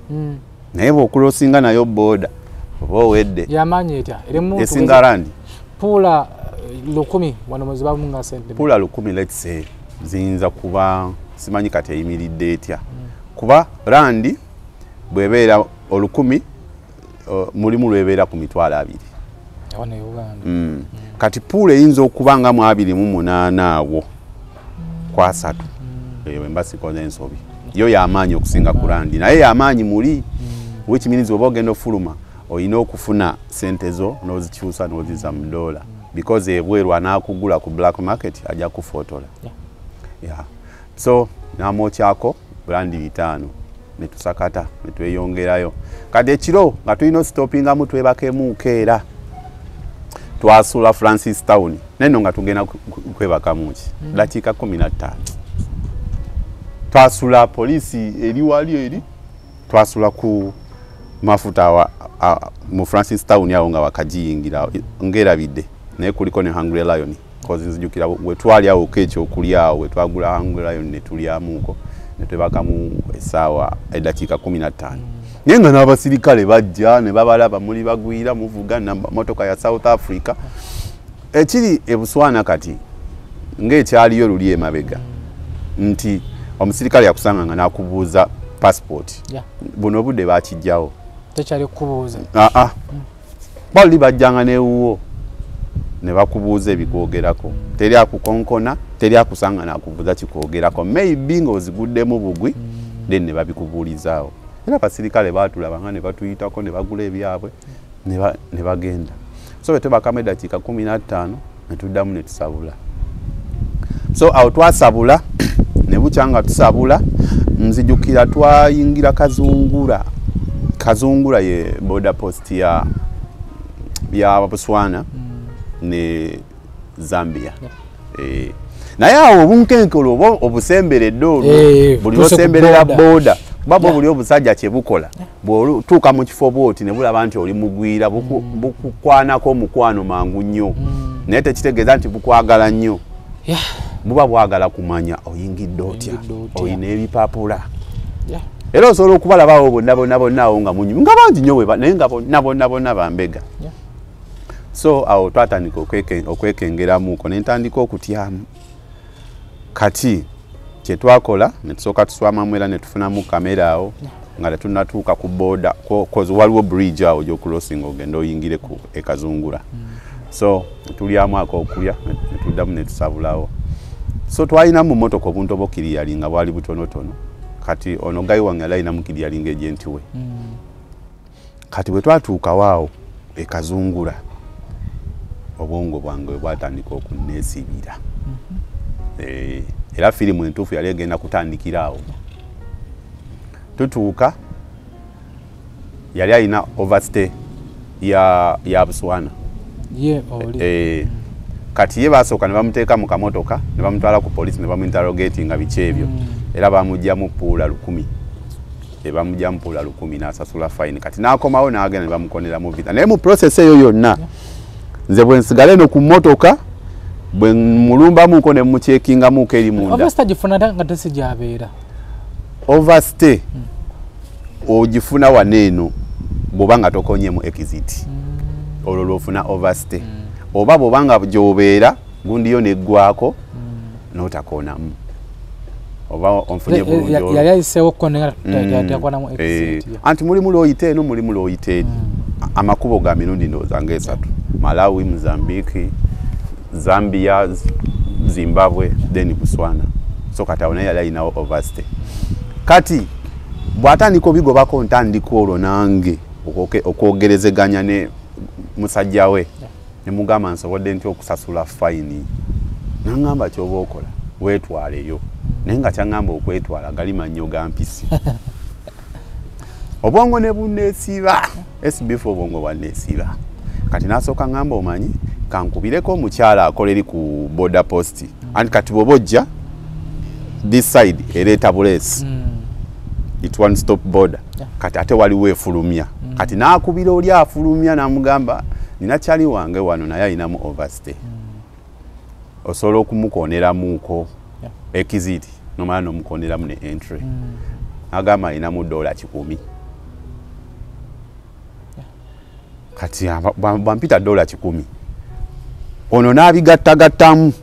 Naye bw'okulosinga nayo boda oba owedde. Y'amaanyi etya? Esinga randi. Pula 1000 wano muzibamu nga ssente. Pula 1000 let's say ziyinza kuba simanyi kati eyimiridde etya. Kuba randi bw'ebeera 1000 mulimu lw'ebeera ku 20,000. Wano e Uganda. Kati Pula eyinza okuba nga mu 28 awo ku 3. Eyo mba sikoze ensobi. Yo y'amaanyi okusinga ku randi naye y'amaanyi muli which means oba ogenda ofuluma olina okufuna ssente zo n'ozikyusa n'ozizza mu dola because ebweru anaakugula ku black market ajja kufotola. So namwokyako randi 5 ne tusakata ne tweyongerayo. Kati ekiro nga tulina ositopingamu twebakemuuko era twasula Francis Town neno nga tugenda kwebakamu ki dakiika 15. Twasula poliisi eri wali eri twasula ku mafuta mu Francis Town awo nga wakagiyingira ngerabidde naye kuliko ne Hungry Lion cause nzijukira we twali awo ekyokulya awo we twagula Hungry Lion ne tulyamuuko ne twebakamu essaawa eddakiika 15. Naye nga n'abasirikale bajja ne babalaba muli bagwira muvuga na motoka ya South Africa. Ekiri e Botswana kati ng'ekyaliyo luli emabega nti omusirikale yakusanga nga n'akubuuza passport. Buno obudde bakijjawo. Tekyali kukubuuza. Bali bajjanga n'ewuwo ne bakubuuza ebikwogerako. Teri akukonkona, teri akusanga n'akubuuza kikwogerako. Maybe ng'oziguddemu bugwi then ne babikubuulizaawo. Era abasirikale baatulabanga ne batuyitako ne bagula ebyabwe ne bagenda. So bwe twebakamu eddakiika 15 ne tuddamu ne tusabula. So awo twasabula ne bukya nga tusabula nzijukira twayingira Kazungura. Kazungura ye border post ya Botswana ne Zambia. Naye awo obunkenkolo oba obusemberedde olwo, buli osemberera boda, kuba buli obusajja kye bukola, bw'otuuka mu kifo bw'oti ne bulaba nti oli mugwira, bukukwanako omukwano mangu nnyo. Naye tekitegeeza nti bukwagala nnyo. Buba bwagala kumanya oyingidde otya, oyina ebipapula. Era osobola okubalaba awo bonna bonna bonna awo nga munyumi, nga bangi nnyo, naye nga bonna bonna bonna bambega. So awo twatandika okwekengeramuko, ne ntandika okutyamu. Kati kye twakola ne tusooka tuswamamu era ne tufunamu kamera awo nga tetunnatuuka ku boda, cause waliwo bridge awo gy'okulosinga ogenda oyingire ku e Kazungula. So tulyamu ak'okulya ne tuddamu ne tusabulawo. So twalina mu mmotoka obuntu obukiriyalinga nga bwali butonotono. Kati ono gayi wange yali alina mukiriyalinga ejenti we. Kati bwe twatuukawo awo e Kazungula, obwongo bwange bwe bwatandika okunneesibira. Era firimu entuufu yali egenda kutandikira awo. Tutuuka, yali alina overstay ya Botswana. Kati ye basooka ne bamuteeka mu kamotoka ne bamutwala ku poliisi ne bamuinterrogatinga biki ebyo. Era bamuggyamu puula 1000. Bamuggyamu puula 1000 n'asasula fine. Kati n'akomawo n'agenda ne bamukoneramu visa. Naye mu process eyo yonna, nze bwe nsigala eno ku mmotoka, bwe mulumbamuko ne mucheckingamuko eri munda. Overstay gifuna nga tesijabeera. Overstay ogifuna wano eno bw'oba nga tokonyemu exit. Olwo lw'ofuna overstay. Oba bw'oba nga gy'obeera gundi yo neggwako n'otakoonamu. Oba onfunye bulungi olwo. Yali ayiseewo kko teyakonamu exit. Anti mulimu lw'oyita eno, mulimu lw'oyita eri. Amakubo ga mirundi ndowooza ng'esatu. Malawi, Mozambique, Zambia, Zimbabwe, then Botswana. So kati awo naye yali alinawo overstay. Kati bw'atandika obigobako ntandika olwo nange okwogerezeganya ne musajja we. Ne mugamba nsobodde ntya okusasula fayini. N'aŋŋamba ky'oba okola weetwaleyo. Naye nga kyaŋŋamba okwetwala gali mannyo ga mpisi. Obwongo ne bunneesiba. SB4 obwongo bwanneesiba. Kati n'asooka ŋŋamba omanyi kankubireko omukyala akola eri ku border post. Anti kati bw'oba ojja this side ereeta buleesi. It one stop border. Kati ate waliwo efulumya. Kati n'akubira oli afulumya n'amugamba nina kyali wange wano naye alinamu overstay. Osobola okumukooneramuko exit nomala n'omukooneramu ne entry. Agamba alinamu $100. Kati bampita $100. Ono n'abigattagattamu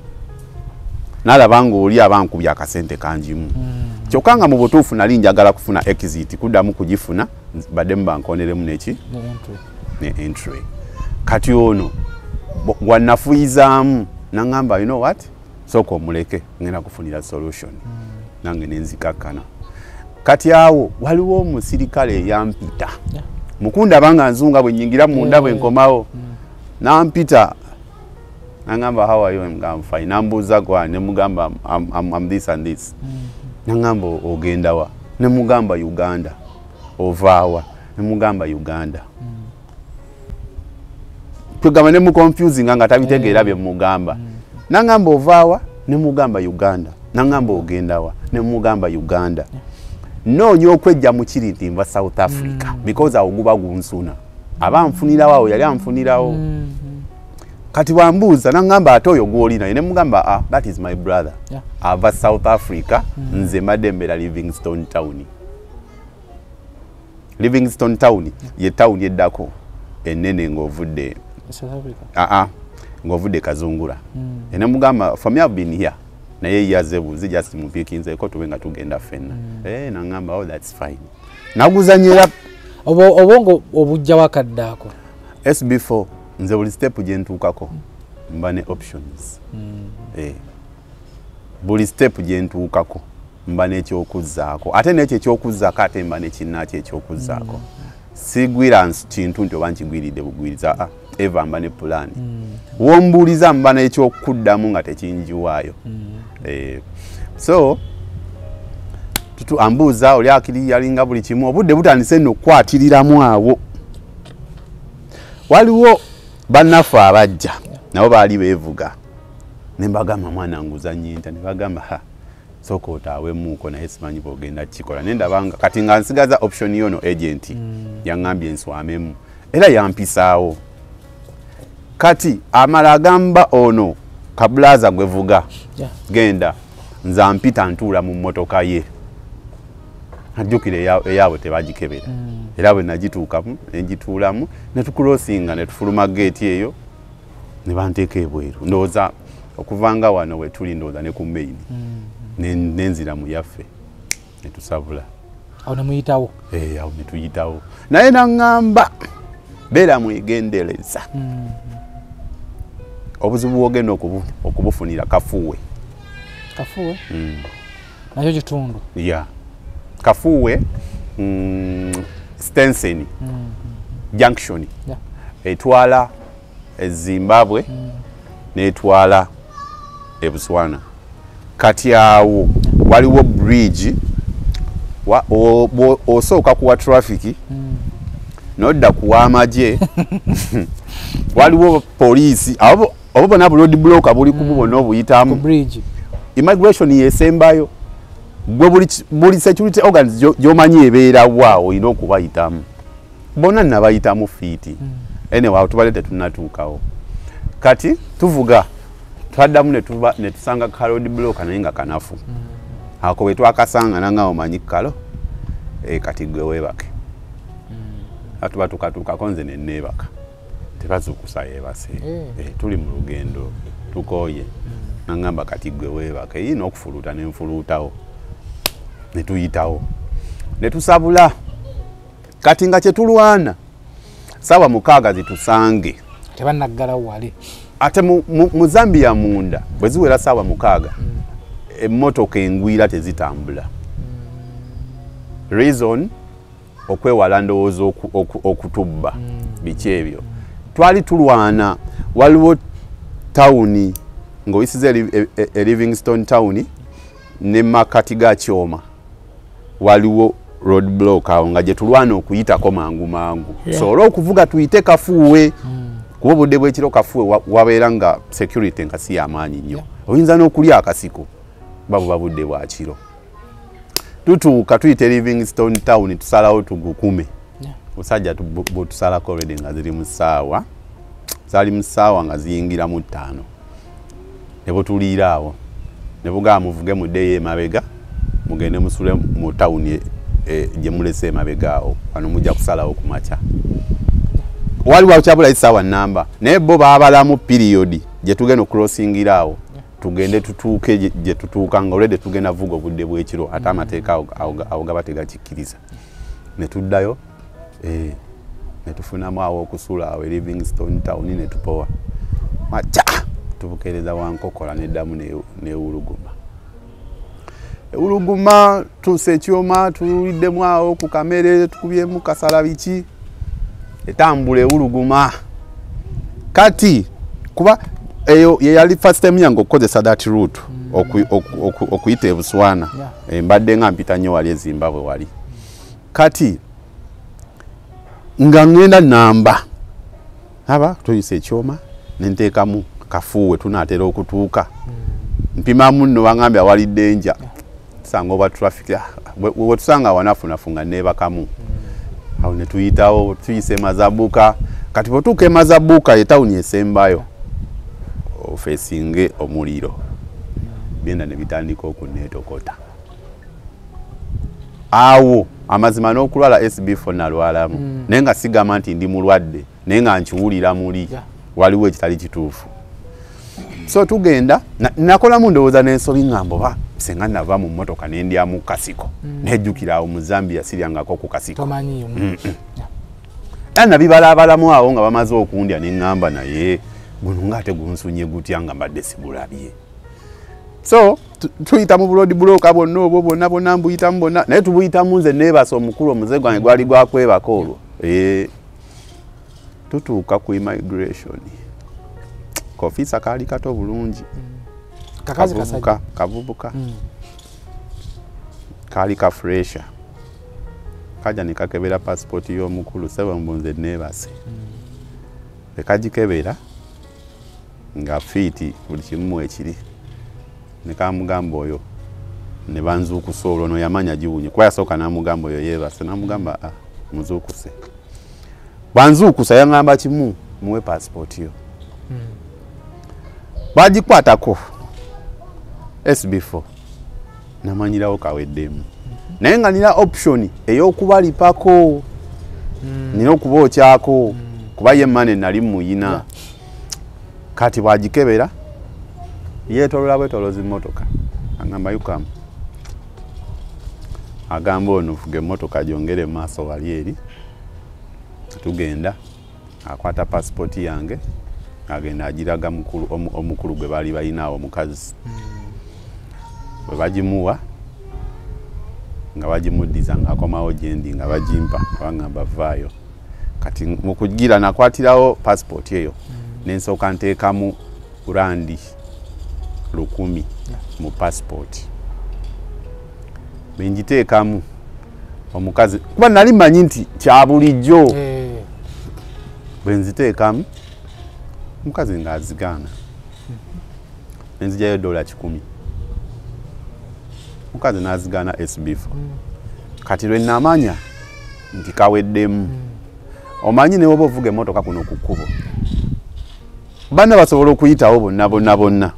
n'alaba ng'oli aba ankubye akasente kangimu. Kyokka nga mu butuufu nali njagala kufuna exit kuddamu kugifuna baddemu bankooneremu neki ne entry. Kati ono gwanafuyizaamu n'aŋŋamba you know what, sooka omuleke ngenda kufunira solution. Nange ne nzikakkana. Kati awo waliwo omusirikale eyampita. Mukundaba nga nzunga bwe nnyingira munda bwe nkomawo. N'ampita n'aŋŋamba how are you, I'm fine. N'ambuuza gwa ne mugamba I'm this and this. N'aŋŋamba ogenda wa? Ne mugamba Uganda. Ovaawa? Ne mugamba Uganda. Kwegamba ne muconfusinga nga tabitegeera bye mugamba. N'aŋŋamba ovaawa? Ne mugamba Uganda. N'aŋŋamba ogenda wa? Ne mugamba Uganda. Nnoonya okwejja mu kiri nti nva South Africa because awo guba gunsuna. Aba anfunirawo awo yali anfunirawo. Kati bw'ambuuza n'aŋŋamba ate oyo gw'oli naye ne mugamba ah, that is my brother. Ava South Africa, nze mbadde mbeera Livingstone Town. Livingstone Town ye town eddako ennene ng'ovudde South Africa. Ng'ovudde Kazungula. Ne mugamba for me I've been here. Naye yaze buzi just mupikinzeeko tube nga tugenda ffenna. N'aŋŋamba oh that's fine. Naguzannyira obwongo obujja wakadde ako. SB4 nze buli step gye ntuukako mba ne options. Buli step gye ntuukako mba n'ekyokuzzaako, ate n'ekyo ekyokuzzaako ate mba nekinnaakyo ekyokuzzaako. Sigwira kintu nti oba nkigwiridde bugwiriza, eva mba ne pulaani. Wombuuliza mba n'ekyokuddamu nga tekinjiwaayo. So ambuuza oli akiri yalinga buli kimu, obudde butandise nno okukwatiriramu awo. Waliwo bannaffe abajja nabo baali beevuga Ne mbagamba mwana nguzanye nta, ne bagamba ha sooka otaawemuuko naye simanyi bw'ogenda kukikola. Ne ndabanga kati nga nsigaza option yono agent yaŋŋambye nswamemu era yampisaawo. Kati amala agamba ono kabulaza gwe vuga genda nze ampita ntuula mu mmotoka ye, ajjukira eyaabwe tebagikebera. Era bwe nagituukamu ne ngituulamu ne tukulosinga ne tufuluma geeti eyo ne banteeka ebweru. Ndowooza okuvanga wano we tuli ndowooza ne ku main nenzira mu yaffe ne tusabula. Awo ne muyitawo? Awo ne tuyitawo. Naye naŋŋamba beera mwegendereza. Obuzibu bw'ogenda okubufunira Kafuuwe. Kafuuwe? Nakyo kitundu? Yeah. Kafuuwe, Stensen Junction. Etwala e Zimbabwe n'etwala e Botswana. Kati awo waliwo bridge osooka kuwa traffic nodda kuwa amagye waliwo poliisi abo bonna road block buli kububona obuyitamu bridge. Immigration yesembayo gwe buli security organs gy'omanyi ebeerawo awo olina okubayitamu bonna nabayitamu fiiti. Anyway awo tubadde tetunnatuukawo. Kati tuvuga twaddamu ne tusanga ka road block naye nga kanafu. Ako bwe twakasanga nanga omanyi kalo kati gwe weebake. Atuba tukatuukako nze ne neebaka. Tebazuukusa yeebase. Tuli mu lugendo tukooye. Nangamba kati gwe weebake ye n'okufuluuta ne nfuluutawo. Ne tuyitawo. Ne tusabula. Kati nga kye tulwana 6:00 zitusange. Tebannaggalawo wali. Ate mu Zambia munda bwe ziwera 6:00 emmotoka engwira tezitambula. Reason okwewala ndowooza okutubba biki ebyo. Twali tulwana waliwo tawuni ng'oyisiza e Livingstone town ne makati ga Kyoma waliwo road block awo nga gye tulwana okuyitako mangu mangu. So olw'okuvuga tuyite Kafuuwe kuba obudde bw'ekiro Kafuuwe wabeera nga security nga si y'amaanyi nnyo. Oyinza n'okulya akasiko babuba budde bwa kiro. Tutuuka tuyite Livingstone town tusalawo tugukume. Musajja butusalako already nga ziri mu ssaawa. Zaali mu ssaawa nga ziyingira mu 5. Ne butuliira awo. Ne bugamba muvuge muddeyo emabega mugende musule mu tawuni gye mulese emabega awo. Wano mujja kusalawo ku makya. Waliwo akyabula essaawa nnamba naye bo baabalamu period gye tugenda okucrossingira awo. Tugende tutuuke gye tutuuka nga already tugenda vuga obudde bw'ekiro ate amateeka awo gaba tegakikkiriza. Ne tuddayo ne tufunamu awo okusula awo e Livingstone town ne tupowa. Makya tubukeereza Wankokola neddamu n'ewuluguma. Ewuluguma tuuse ekyoma tuliddemu awo ku kamere tukubyemu kasala biki etambula ewuluguma. Kati kuba eyo ye yali first time yange okukozesa that route okuyita e Botswana. Mbadde nga mpita nnyo wali e Zimbabwe wali. Kati nga ngenda namba aba tuyise ekyoma nenteekamu Kafuuwe tunaatera okutuuka. Mpimamu nno bangambye awali danger. Tusanga oba traffic bwe tusanga wanafunafu nga neebakamu. Awo ne tuyitawo tuyise Mazabuka. Kati bwe tuuka e Mazabuka ye tawuni esembayo ofeesinge omuliro. Byenda ne bitandika okuneetokota. Awo amazima n'okulwala SB4 nalwalamu. Naye nga sigamba nti ndi mulwadde naye nga nkiwulira muli waliwo ekitali kituufu. So tugenda nakolamu ndowooza n'ensobi ŋŋamba oba senga nava mu mmotoka ne ndyamu kasiko. Nejjukira awo mu Zambia siryangako ku kasiko. Era nabibalaabalamu awo nga bamaze okundya ne ŋŋamba naye guno ng'ate gunsunye gutya nga mbadde sigulabye. So tuyita mu road block bwonna obwo bwonna bwonna mbuyitamu bwonna naye tubuyitamu nze neebasa omukulu omuze gwange gwali gwakwebaka olwo. Tutuuka ku immigration. Kofisa kaali kato bulungi. Kakazi kasajja. Kavubuka. Kaali ka fresha. Kaja ne kakebera passport y'omukulu sebo mbunze neebase. Ekagikebera Nga fiiti buli kimu ekiri. Ne kamugamba oyo ne banzuukusa olwo no yamanya giwunye kuba yasooka n'amugamba oyo yeebase n'amugamba ah, muzuukuse. Banzuukusa yaŋŋamba kimu, muwe pasipooti yo. Bagikwatako SB4 namanyirawo kaweddemu. Naye nga nina option ey'okubalipako, nina okubookyako kuba ye mane nali muyina. Kati bwagikebera yeetolola bwetolozi mmotoka, agamba yukamu, agamba ono fuga emmotoka gyongere mu maaso wali eri. Tugenda, akwata pasipooti yange agenda agiraga omukulu gwe baali balina awo omukazi. Bwe bagimuwa nga bagimuddiza ng'akomawo gye ndi nga bagimpa bagamba vaayo. Kati mu kugira nakwatirawo pasipooti eyo ne nsooka nteekamu randi 1000 mu pasipooti. Bwe ngiteekamu omukazi, kuba nali mmanyi nti kya bulijjo, bwe nziteekamu omukazi ng'azigaana, ne nzigyayo $100, omukazi n'azigaana SB4. Kati lwe namanya nti kaweddemu. Omanyi ne woba ovuga emmotoka kuno ku kkubo, banna basobola okuyitawo bonna bonna bonna,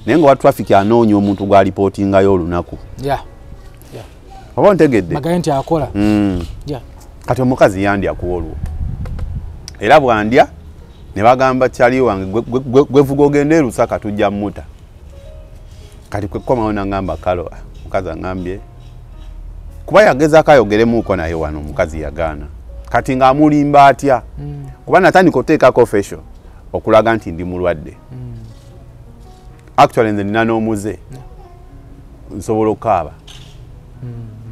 naye nga wa traffic anoonya omuntu gw'alipootingayo olunaku. Oba ontegedde? Magaye nti akola. Kati omukazi yandya ku olwo, era bwandya ne bagamba kyali wange gwevuga ogende e Lusaka tujja mmuta. Kati kwe kukomawo n'aŋŋamba kalo, omukazi aŋŋambye kuba yagezaako ayogeremuuko naye wano omukazi yagaana. Kati ng'amulimba atya? Kuba natandika oteekako facial okulaga nti ndi mulwadde. Actually nze nina n'omuze, nsobola okukaaba.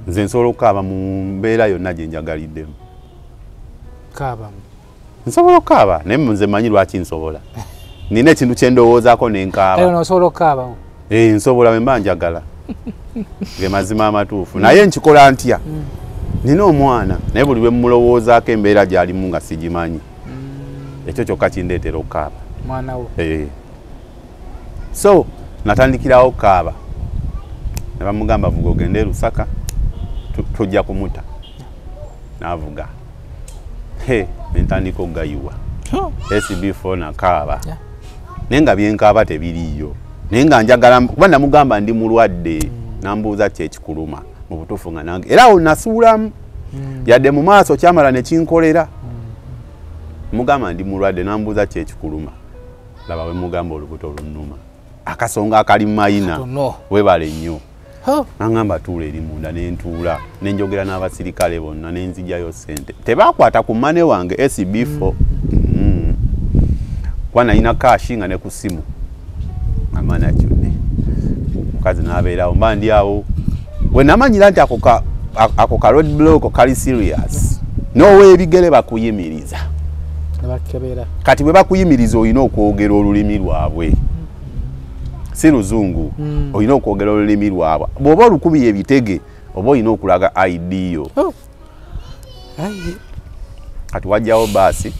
Nze nsobola okukaaba mu mbeera yonna gye njagaliddemu. Nsobola okukaaba, naye nze mmanyi lwaki nsobola. Nina ekintu kye ndowoozaako ne nkaaba. Osobola okukaabawo? Nsobola bwe mba njagala. Ge mazima amatuufu. Naye nkikola ntya? Nina omwana, naye buli lwe mmulowoozaako embeera gy'alimu nga sigimanyi. Ekyo kyokka kindeetera okukaaba. Mwana wo. So natandikirawo okukaaba. Ne bamugamba vuga ogende e Lusaka, tujja kumuta. N'avuga. Ne ntandika okugayiwa. SB4 nakaaba. Naye nga byenkaaba tebiriiyo. Naye nga njagala, kuba namugamba ndi mulwadde, nambuuza ki ekikuluma mu butuufu nga nange. Era awo nasuulamu. Yadde mu maaso kyamala ne kinkolera. Mugamba ndi mulwadde, nambuuza ki ekikuluma. Laba bwe mugamba olubuto lunnuma. Akasonga akali mu mayina. Weebale nnyo. Nangamba tuula eri munda ne ntuula, ne njogera n'abasirikale bonna ne nzigyayo ssente. Tebakwata ku mane wange SB4. Kuba nalina kashi nga ne ku ssimu. Amaana kyonne. Omukazi n'abeerawo mba ndi awo. Bwe namanyira nti ako ka road block kali serious, n'ow'ebigere bakuyimiriza. Kati bwe bakuyimiriza olina okwogera olulimi lwabwe. Si luzungu, olina okwogera olulimi lwabwe. Bw'oba olukubi ebitege, oba olina okulaga ID yo. Kati wajjawo baasi,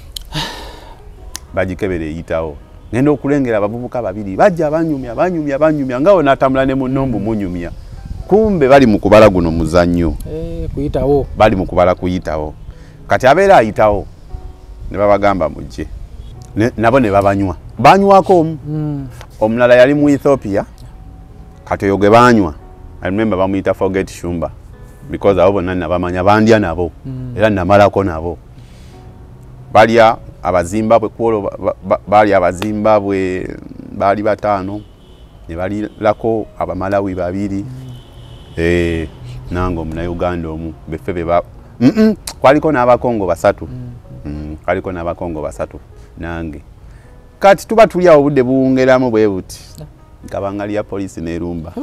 bagikebera eyitawo. Ngenda okulengera abavubuka babiri bajja banyumya banyumya banyumya nga onatambula ne munno mbu munyumya. Kumbe bali mu kubala guno muzannyo. Kuyitawo. Bali mu kubala kuyitawo. Kati abeera ayitawo ne babagamba mujje. Nabo ne babanywa. Banywako omu. Omulala yali mu Ethiopia. Kati oyo gwe banywa. I remember bamuyita Forget Shumba. Because abo bonna nabamanya bandya nabo. Era namalako nabo. Balya Abazimbabwe kwolwo baali Abazimbabwe baali 5 ne balirako Abamalawi 2. Nange Omunnayuganda omu beffe be ba kwaliko n'Abakongo 3. Kwaliko n'Abakongo 3 nange. Kati tuba tuli awo obudde buwungeramu bwe buti. Kabangali ya poliisi n'erumba.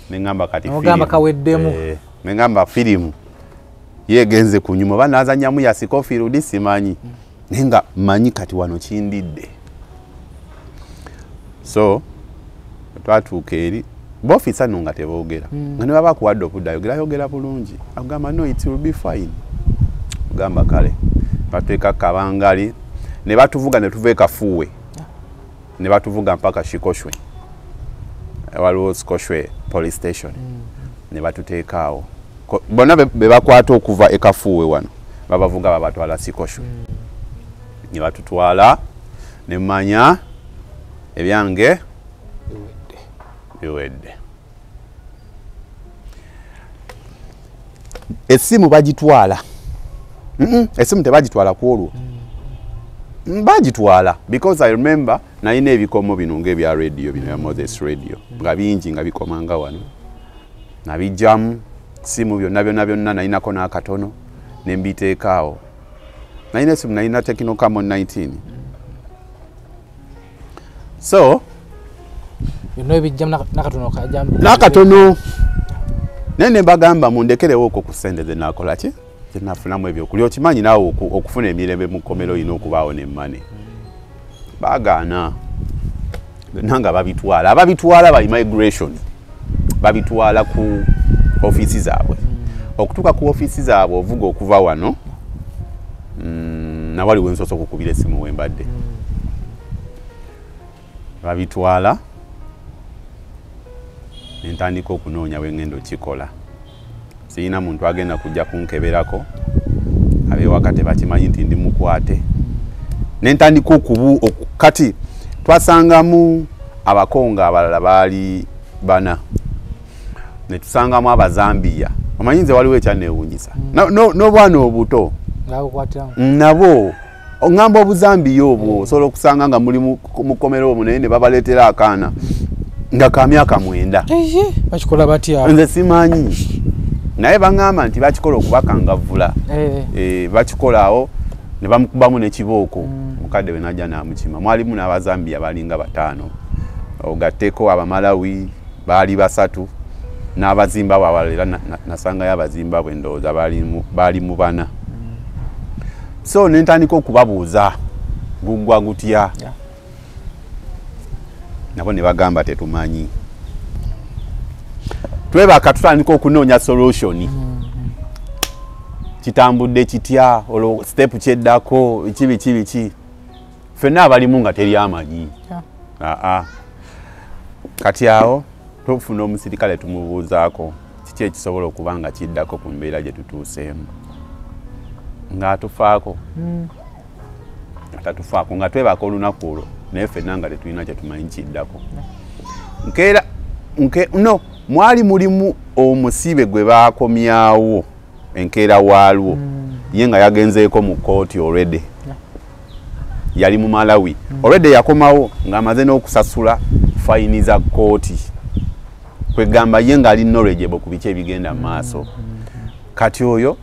Ne ngamba kati Ogamba kaweddemu. Ne ngamba firimu yegenze ku nyuma banaazannyamu ya Scofield simanyi. Naye nga mmanyi kati wano kindidde. So twatuuka eri b'ofiisa nno nga teboogera. Nga ne baba akuwadde obudde ayogera ayogera bulungi. Agamba no it will be fine. Agamba kale. Batuteeka kabangali ne batuvuga ne tuva e Kafuuwe. Ne batuvuga mpaka Shikoshwe, waliwo Sikoshwe police station. Ne batuteeka awo. Bonna be bakwata okuva ekafuuwe wano babavuga babatwala Sikoshwe. Ne batutwala, ne mmanya ebyange biwedde. Essimu bagitwala. Essimu tebagitwala ku olwo. Bagitwala because I remember nalina ebikomo bino ng'ebya radio bino ya Moses radio nga bingi nga bikomanga wano, nabijjamu simu byonna byonna byonna, nalinako n'akatono ne mbiteeka awo. Nalina essimu, nalina Tecno Camon 19. So byonna ebijjamu n'akatono kajjamu n'akatono, naye ne mbagamba mundekerewo okwo ku ssente ze naakola ki kyenafunamu ebyokulya. Okimanyi naawe okufuna emirembe mu kkomero olina okubaawo nemmane. Baagaana byonna nga babitwala. Ababitwala ba immigration babitwala ku ofiisi zaabwe. Okutuuka ku ofiisi zaabwe ovuga okuva wano, nawali wensoose okukubira essimu wembadde. Babitwala nentandika okunoonya wengenda okikola. Sirina muntu agenda kujja kunkeberako, ab'ewaka tebakimanyi nti ndi mukwate. Nentandika kati twasangamu Abakongo abalala baali bana, ne tusangamu Abazambiya. Omanyi nze waliwo ekyanneewuunyisa, n'obwana obuto nabo oŋŋamba Obuzambiya obwo osobola okusanga nga muli mu kkomero omwo, naye ne babaleetera akaana nga ka myaka 9. Bakikola batya? Nze simanyi, naye baŋŋamba nti bakikola okubakangavvula. Bakikola awo ne bamukubamu n'ekibooko. Mukadde we najja n'amukima. Mwalimu n'Abazambiya balinga 5, ogatteko Abamalawi baali 3 n'Abazimbabwe abalala. Era nasangayo Abazimbabwe ndowooza baali mu 4. So ne ntandika okubabuuza guggwa gutya, nabo ne bagamba tetumanyi. Twebaka tutandika okunoonya solution. Kitambudde kitya, olwo step kyeddako kibi kibi ki, ffenna abalimu nga teri amanyi. Kati awo tufuna omusirikale tumubuuzaako kiki ekisobola okuba nga kiddako ku mbeera gye tutuuseemu, ng'atufaako atatufaako nga twebaka olunaku olwo, naye ffenna nga tetulina kye tumanyi kiddako. Nkeera no mwali mulimu omusibe gwe baakomyawo enkeera waalwo, ye nga yagenzeeko mu kkooti already, yali mu Malawi already, yakomawo ng'amaze n'okusasula fayini za kkooti. Kwegamba ye ng'ali knowledgeable ku biki ebigenda mu maaso. Kati oyo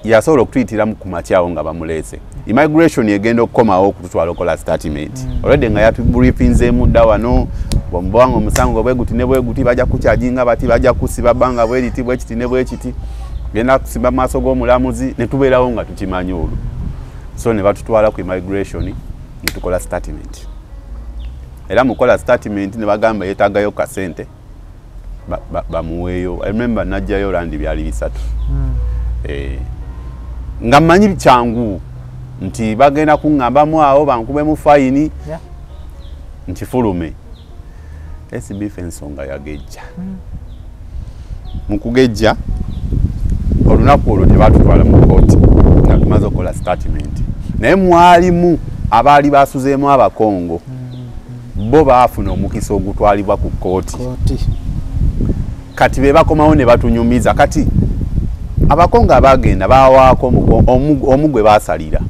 yasobola okutuyitiramu ku makya awo nga bamuleese. Immigration egenda okukomawo okututwala okola statement, already nga yatubriefinzeemu dda wano bwomubanga omusango bwe guti ne bwe guti, bajja kukyajinga bati, bajja kusiba bbanga bwe riti bwe kiti ne bwe kiti, genda kusimba maaso g'omulamuzi, ne tubeerawo nga tukimanyi olwo. So ne batutwala ku immigration ne tukola statement. Era mukola statement ne bagamba yeetaagayo kasente bamuweeyo. I remember najjayo randi byali 3. Nga mmanyi kyangu nti bagenda kuŋŋambamu awo bankubemu fayini nkifulume. SBF ensonga yagejja. Mu kugejja olunaku olwo tebatutwala mu kkooti nga tumaze okukola statement, naye mwalimu abaali basuzeemu Abakongo, bo baafuna omukisa ogutwalibwa ku kkooti. Kati be bakomawo ne batunyumiza. Kati Abakongo abagenda bawaako omu gwe baasalira.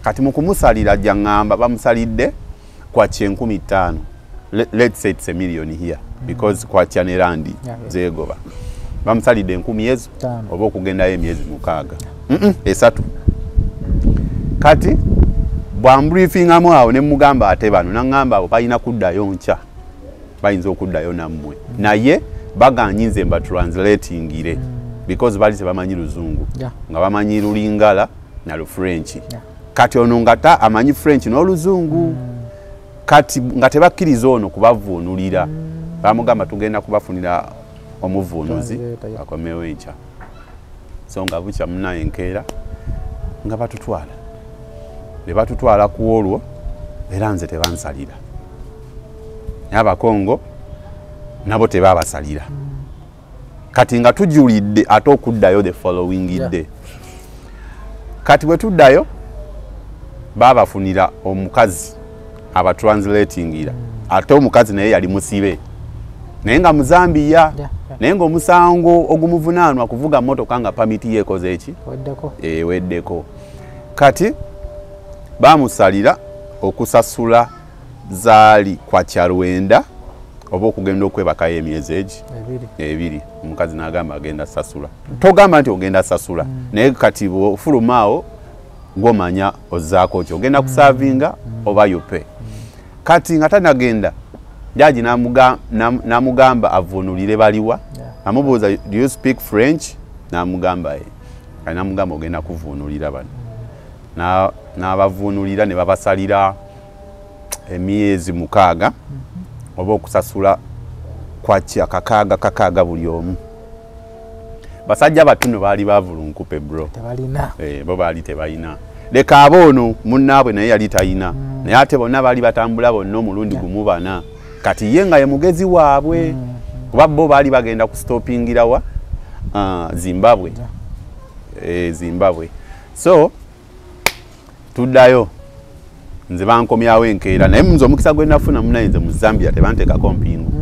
Kati mu kumusalira jaŋŋamba bamusalidde kwacha 5,000. Let's say it's $1 million here because kwacha ne randi zeegoba. Bamusalidde 1,000 ezo oba okugendayo emyezi 6, 3. Kati bwambriefingamu awo ne mugamba ate bano, naŋŋamba abo balina kuddayo nkya, bayinza okuddayo nammwe, naye baganyi nze mbatranslatingire because bali tebamanyi Luzungu, nga bamanyi Lulingala na Lufrench. Kati ono nga ta amanyi French n'Oluzungu. Kati nga tebakkiriza ono kubavuunulira, bamugamba tugenda kubafunira omuvuunuzi akomewo enkya. So nga bukya munaye enkeera nga batutwala, ne batutwala ku olwo. Era nze tebansalira. Naye Abakongo nabo tebabasalira. Kati nga tujulidde ate okuddayo the following day. Kati bwe tuddayo babafunira omukazi abatranslatingira. Ate omukazi naye yali musibe, naye nga Muzambiya, naye ng'omusango ogumuvunaanwa kuvuga mmotoka nga pamiti yeekoze eki? Weddeko. Eweddeko. Kati bamusalira okusasula zaali kwa kyalwenda oba okugenda okwebakayo emyezi egi 2. Omukazi n'agamba agenda sasula. Togamba nti ogenda sasula, naye kati bw'ofulumaawo ng'omanya ozzaako ki, ogenda kusavinga oba yupe. Kati nga tanagenda, jaji n'amugamba avvuunulire baliwa. Amubuuza, do you speak French? N'amugamba ye. Kati n'amugamba ogenda kuvuunulira bano. N'abavuunulira ne babasalira emyezi 6 oba okusasula kwaki 6 buli omu. Basajja batuno baali bavulunkupe bro. Tebalina. Bo baali tebalina. Leka aboono munnaabwe naye yali talina. Naye ate bonna baali batambula bonna omulundi gumu bana. Kati ye nga ye mugezi waabwe. Kuba bo baali bagenda kustopingira wa Zimbabwe. Zimbabwe. So tuddayo. Nze bankomyawo enkeera, naye nze omukisa gwe nafuna munaye nze mu Zambia tebanteekako mpingu.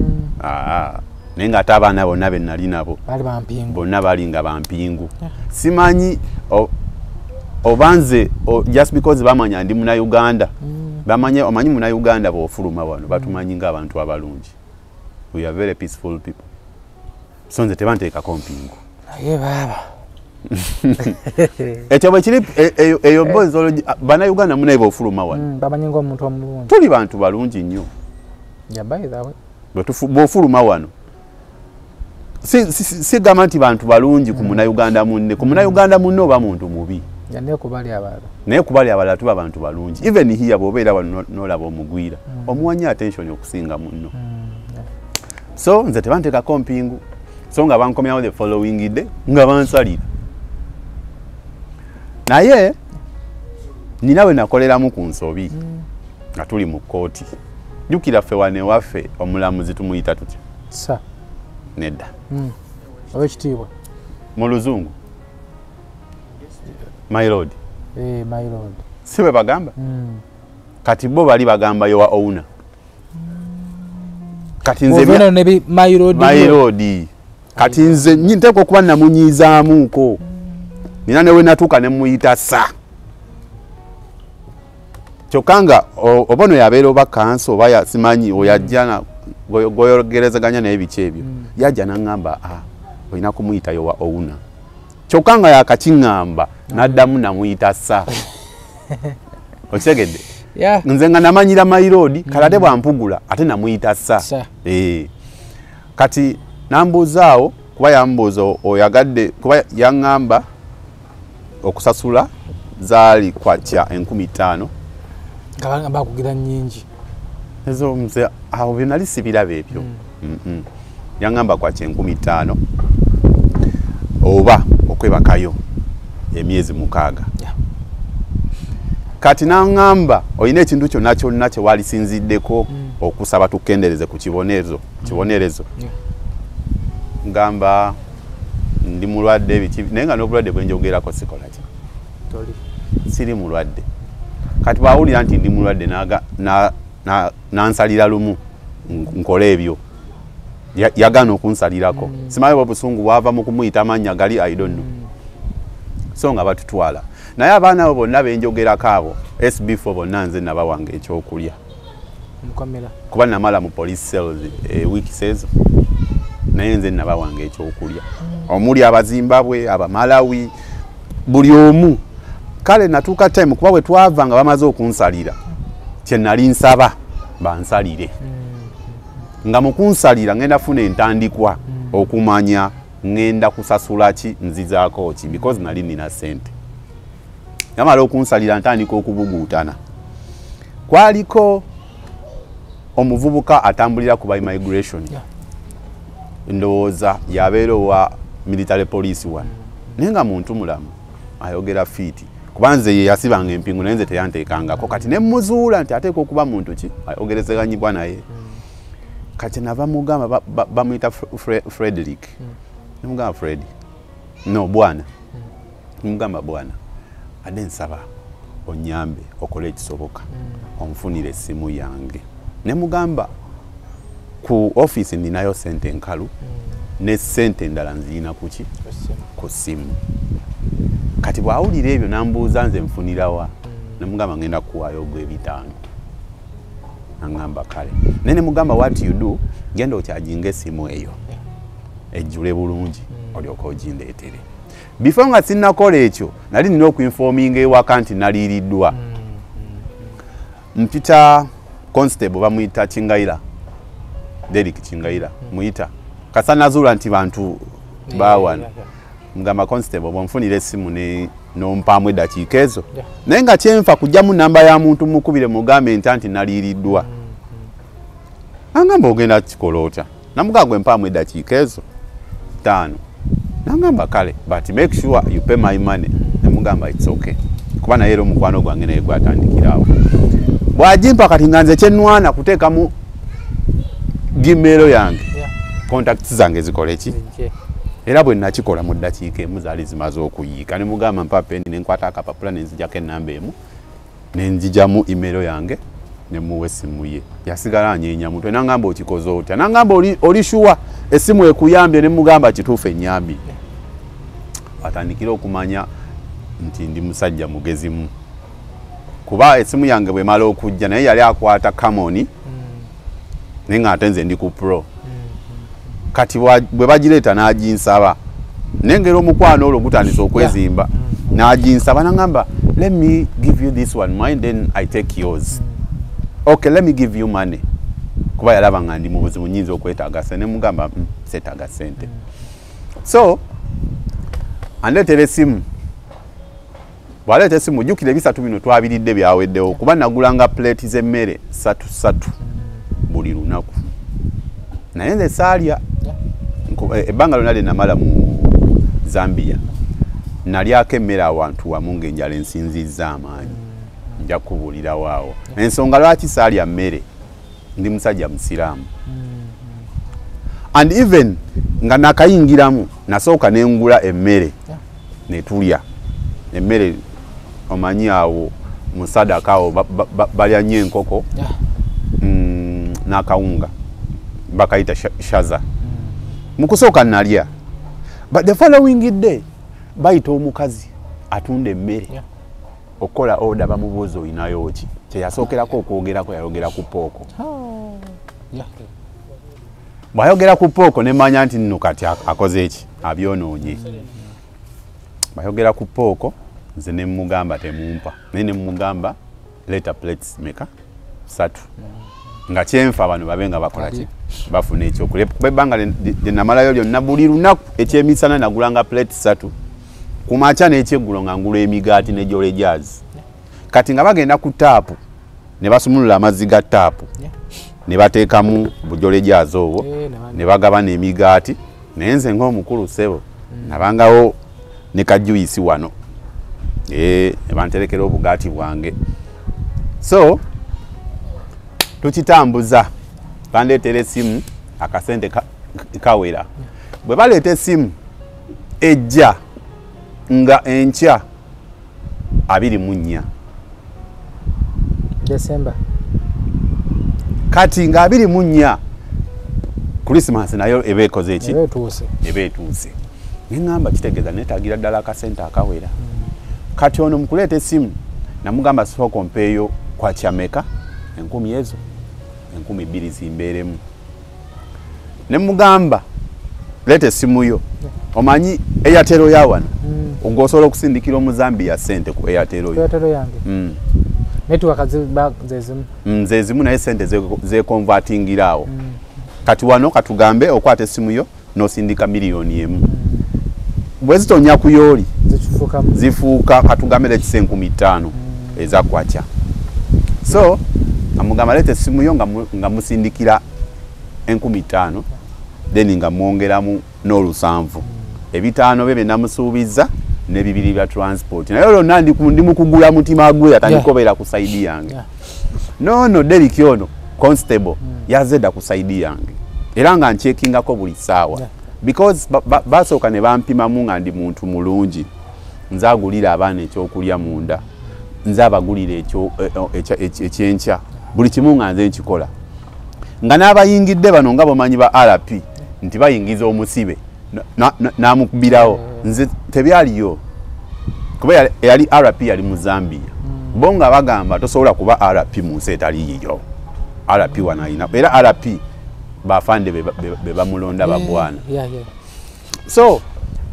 Naye ng'ate abaana bonna be nali nabo bonna baali nga bampingu. Simanyi oba nze just because bamanya ndi Munnayuganda, bamanye omanyi Munnayuganda bw'ofuluma wano batumanyi ng'abantu abalungi. We are very peaceful people. So nze tebanteekako mpingu. Naye baaba. Ekyo bwe kiri eyo bozi Bannayuganda munaye bw'ofuluma wano. Bamanyi ng'omuntu omulungi. Tuli bantu balungi nnyo. Yeah, by the way. Bw'ofuluma wano. Sigamba nti bantu balungi ku Munnayuganda munne. Ku Munnayuganda munne oba muntu mubi. Naye kubali abalala. Naye kubali abalala tuba bantu balungi. Even here bw'obeera wano n'olaba omugwira. Omuwanya attention okusinga munno. So nze tebanteekako mpingu. So nga bankomyawo the following day nga bansalira. Naye nina we nakoleramu ku nsobi nga tuli mu kkooti. Jjukira ffe wano ewaffe omulamuzi tumuyita tutya? Sir. Nedda. Owekitiibwa. Mu Luzungu. My lord. My lord. Si bwe bagamba? Kati bo bali bagamba your owner. Kati nze my lord. My lord. Kati nze nteekwa okuba namunyiizaamuuko. Nina ne we natuuka ne muyita sir. Kyokka nga oba ono yabeera oba kanso oba simanyi oyajja goyogerezeganya naye biki ebyo. Yajja n'aŋŋamba olina kumuyita your owner. Kyokka nga yakakiŋŋamba n'addamu namuyita sir. Okitegedde? Nze nga namanyira my lord, kale ate bwampugula ate namuyita sir. Kati nambuuzaawo kuba yambuuza oyagadde kuba yaŋŋamba okusasula zaali kwakya 5,000. Nga bakugira nnyingi. Ezo nze awo bye nali sibiraba ebyo. Yaŋŋamba kwakya 5,000 oba okwebakayo emyezi 6. Kati n'aŋŋamba olina ekintu kyonna kyonna kye walisinziddeko okusaba tukendeereze ku kibonerezo. Ngamba ndi mulwadde biki, naye nga n'obulwadde bwe njogerako sikola ki? Siri mulwadde. Kati bw'awulira nti ndi mulwadde n'ansalira lumu nkole ebyo. Yagaana okunsalirako. Simanyi oba obusungu bwava mu kumuyita amannya gali, I don't know. So nga batutwala. Naye abaana abo bonna be njogerako abo SB4 bonna nze nabawanga ekyokulya. Kuba namala mu police cells weeks ezo. Naye nze nabawanga ekyokulya. Omuli Abazimbabwe, Abamalawi, buli omu. Kale natuuka time kuba bwe twava nga bamaze okunsalira. Kye nali nsaba bansalire. Nga mu kunsalira ngenda funa entandikwa okumanya ngenda kusasula ki nzizaako ki because nali nina ssente. Yamala okunsalira ntandika okubuguutana. Kwaliko omuvubuka atambulira ku ba immigration. Ndowooza yabeera owa military police wano. Naye nga muntu mulamu ayogera fiiti. Kuba nze ye yasibanga empingu naye nze teyanteekangako. Kati ne muzuula nti ateekwa okuba muntu ki ayogerezeganyibwa naye. Kati nava mugamba bamuyita Frederick. Nemugamba Fred. No, bwana. Nemugamba bwana. Ade nsaba onyambe okole ekisoboka. Onfunire essimu yange. Nemugamba ku office ninayo sente enkalu ne sente endala nziyina kuki? Ku ssimu. Kati bw'awulira ebyo n'ambuuza nze nfunirawa. Nemugamba ngenda kuwaayo ogw'ebitaano. Nangamba kale. Naye nemugamba what you do, genda okyajinga essimu eyo. Ejjule bulungi olyoke ogindeetere. Before nga sinnakola ekyo, nali nina okuinforminga ewaka nti naliiriddwa. Mpita constable bamuyita Chingaira. Derek Chingaira muyita. Kasa nazuula nti bantu bawana. Mugamba constable bw'onfunira essimu ne nompaamu eddakiika ezo. Naye nga kyenfa kujjamu namba ya muntu mukubire mugambe nti naliiriddwa. Angamba ogenda kukikola otya? Namugamba gwe mpaamu eddakiika ezo 5. Nangamba kale, but make sure you pay my money. Nemugamba it's okay. Kuba naye era omukwano gwange naye gwatandikirawo. Bw'agimpa kati nga nze kyenwana kuteekamu Gmail yange. Contacts zange zikole ki? Era bwe nakikola mu ddakiika emu zaali zimaze okuyiika. Ne mugamba mpa peni ne nkwata akapapula ne nzijako ennamba emu ne nzijamu email yange ne muwa essimu ye. Yasigala anyeenya mutwe n'angamba okikoze otya? N'angamba oli sure essimu ekuyambye? Ne mugamba kituufu ennyambye. Atandikira okumanya nti ndi musajja mugezimu. Kuba essimu yange bw'emala okujja naye yali akwata Camon naye ng'ate nze ndi ku Pro. Kati bwe bagireeta n'aginsaba nengera omukwano olwo gutandise okwezimba n'aginsaba n'angamba let me give you this one mine then I take yours. Okay, let me give you money. Kuba yalaba nga ndi mu buzibu nnyinza okwetaaga ssente ne mugamba seetaaga ssente. So andeetera essimu. Bw'aleeta essimu jjukira ebisatu bino twabiridde byaweddewo kuba nagulanga puleeti z'emmere 3 3 buli lunaku. Naye nze saalya. Ebbanga lyonna lye namala mu Zambia nalyako emmere awantu wamu ng'enjala ensinzizza amaanyi. Nja kubuulirawo awo. Ensonga lwaki saalya mmere, ndi musajja musiraamu. And even nga nakayingiramu nasooka ne ngula emmere ne tulya. Emmere omanyi awo mu sadaka awo balya nnyo enkoko n'akawunga bakayita shaza. Mu kusooka nalya. But the following day bayita omukazi atunda emmere okukola order bamubuuza olinayo ki. Kyeyasookerako okwogerako yayogera ku pork. Bw'ayogera ku pork ne mmanya nti nno kati akoze eki abyonoonye. Bw'ayogera ku pork nze ne mmugamba temumpa. Naye ne mmugamba leeta plates meka 3. Nga kyenfa bano babe nga bakola ki? Bafuna ekyokulya. Kuba ebbanga lye namalayo lyonna buli lunaku ekyemisana nagulanga plates 3. Ku makya n'ekyeggulo nga ngula emigaati ne jolly jazz. Kati nga bagenda ku taapu ne basumulula amazzi ga taapu ne bateekamu bujole jazz obwo ne bagabana emigaati. Naye nze ng'omukulu ssebo nabangawo ne kajuyisi wano ne banterekera obugaati bwange. So tukitambuza bandeetera essimu akasente kawera. Bwe baleeta essimu ejja nga enkya 24 December. Kati nga 24 Christmas nayo eba ekoze eki? Eba etuuse. Ne ŋŋamba kitegeeza neetaagira ddala akasente akawera. Kati ono mu kuleeta essimu namugamba sooka ompeeyo kwa kyameka 1000 ezo 2000 zimbeeremu. Ne mugamba leeta essimu yo. Omanyi Airtel ya wano ng'osobola okusindikira Omuzambia ssente ku Airtel yo. Airtel yange. Network zezimu. Zezimu naye ssente zekonvatingira awo. Kati wano katugambe okwata essimu yo n'osindika 1 million. Bwe zitonya ku yooli zifuuka katugambe lekisa 5000 eza kwacha. So amugamba leeta essimu yo nga musindikira 5000 then nga mwongeramu n'olusanvu. Ebitaano bye bye namusuubiza n'ebibiri bya transport. Naye olwo ndi mu kugula mutima gwe atandika obeera ku side yange. No Derek ono constable yazedda ku side yange era nga nchekingako buli ssaawa. Because basooka ne bampimamu nga ndi muntu mulungi, nze agulira abaana ekyokulya munda, nze abagulira ekyenkya, buli kimu nga nze nkikola. Nga n'abayingidde bano nga bomanyi ba RP nti bayingiza omusibe n'amukubirawo, nze tebyaliyo kuba yali RP yali mu Zambia. Bo nga bagamba tosobola kuba RP mu nsi etali yiyo. RP wanalina era RP bafande be bamulonda babwana. So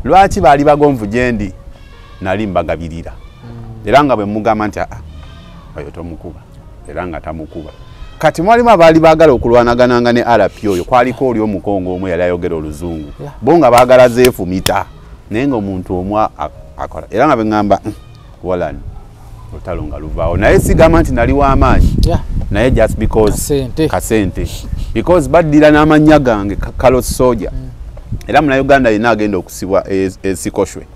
lwaki baali bagonvu gyendi nali mbagabirira. Era nga bwe mugamba nti oyo tomukuba, era nga tamukuba. Kati mwalimu abaali baagala okulwanagananga ne RP oyo, kwaliko oli omukongo omu yali ayogera oluzungu. Bo nga baagala zeefumita, naye ng'omuntu omu akola. Era nga bwe ŋŋamba walani olutalo nga luvaawo. Naye sigamba nti nali w'amaanyi, naye just because kasente, because baddira n'amannya gange Carlos Soldier. Era Munnayuganda yenna agenda okusibwa e Sikoshwe,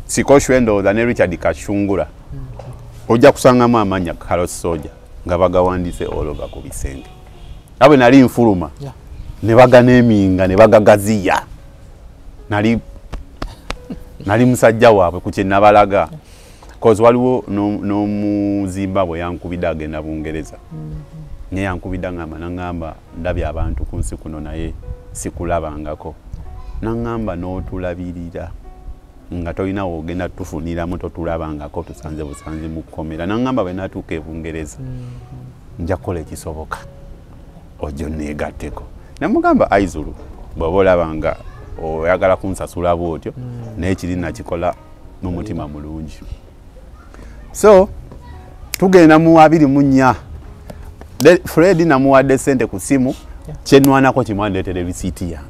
Sikoshwe ndowooza ne Richard Kashungura, ojja kusangamu amannya Carlos Soldier nga bagawandiise all over ku bisenge. Abo nali nfuluma ne baganeeminga ne bagagaziya. Nali musajja waabwe ku kye nabalaga. Cause waliwo n'Omuzimbabwe yankubidde agenda Bungereza. Naye yankubidde ngamba naŋŋamba ndabye abantu ku nsi kuno naye sikulabangako. Naŋŋamba n'otulabirira nga tolina w'ogenda tufuniramu totulabangako, tusanze busanzi mu kkomera. Naŋŋamba bwe natuuka e Bungereza nja kukola ekisoboka ojjo neegatteko. Namugamba Aizulu bw'oba olaba nga oyagala kunsasula bw'otyo, naye kiri nakikola mu mutima mulungi. So tugenda mu 24, Fred namuwadde ssente ku ssimu, kyenwanako kimwandeetera risiiti yange.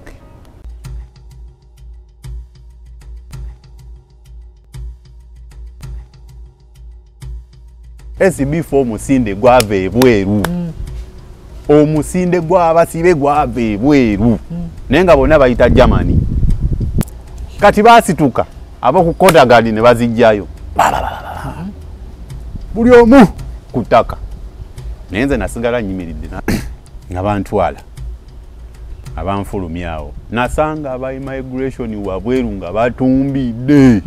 SB4 omusinde gwava ebweru. Omusinde gw'abasibe gwava ebweru. Naye nga bonna bayita Germany. Kati baasituka ab'oku Kotagadi ne bazijjayo. Buli omu ku ttaka. Naye nze nasigala nnyimiridde nga bantwala. Abanfulumyawo. Nasanga aba immigration wabweru nga batumbidde.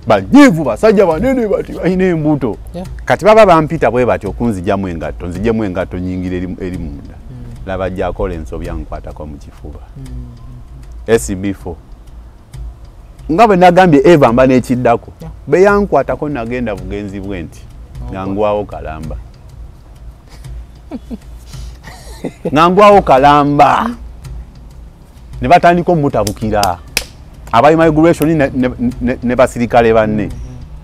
Banyivu basajja banene bati balina embuto. Kati baba bampita bwe batyo okunzigyamu engatto, nzigyemu engatto nnyingira eri munda. Laba ajja akola ensobi ankwatako mu kifuba. SB4. Nga bwe nagambye Eva mba n'ekiddako. Bwe yankwatako nagenda bugenzi bwe nti nga ngwawo kalamba. Nga ngwawo kalamba. Ne batandika omutabukira. Aba immigration ne basirikale banne.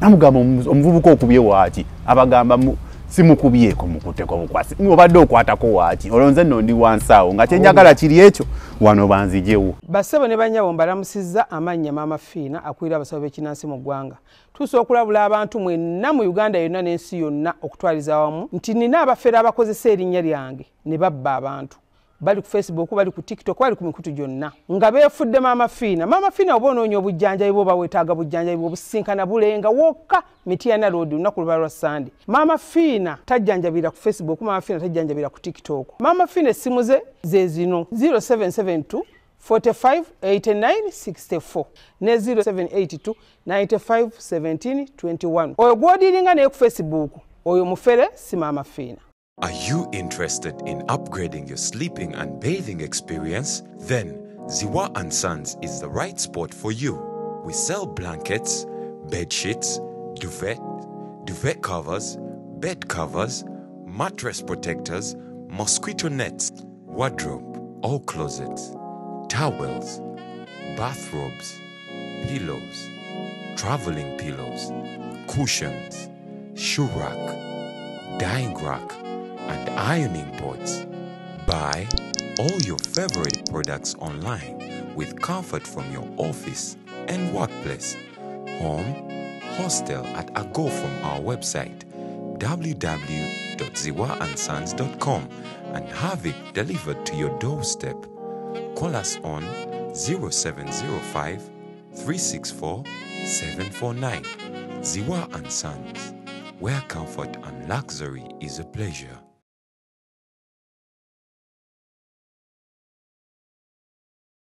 Namugamba omuvubuka okubye waaki? Abagamba simukubyeko mukutteko bukwasi. Obadde okwatako waaki? Olwo nze nno ndi wansi awo nga kyenjagala kiri ekyo wano banzijewo. Bassebo ne bannyabo mbalamusizza amannya Maama Fiina akulira abasawo b'ekinnansi mu ggwanga. Tuusa okulabula abantu mwenna mu Uganda yonna n'ensi yonna okutwaliza awamu nti nina abafere abakozesa erinnya lyange ne babba abantu. Bali ku Facebook, bali ku TikTok, bali ku mikutu gyonna nga beefudde Maama Fiina. Maama Fiina oba onoonya obujjanjabi bw'oba weetaaga bujjanjabi bw'obusinkana bulenga wokka Mityana Road olunaku luba lwa Sande. Maama Fiina tajjanjabira ku Facebook, Maama Fiina tajjanjabira ku TikTok. Maama Fiina essimu ze ze zino 0772 45 89 64 ne 0782 95 17 21. Oyo gw'odiringa naye ku Facebook, oyo mufere si Maama Fiina. Are you interested in upgrading your sleeping and bathing experience? Then Ziwa and Sons is the right spot for you. We sell blankets, bed sheets, duvet, duvet covers, bed covers, mattress protectors, mosquito nets, wardrobe or closets, towels, bathrobes, pillows, traveling pillows, cushions, shoe rack, dyeing rack, and ironing boards. Buy all your favorite products online with comfort from your office and workplace, home, hostel at a go from our website www.ziwaandsons.com and have it delivered to your doorstep. Call us on 0705 364 749. Ziwa and Sons, where comfort and luxury is a pleasure.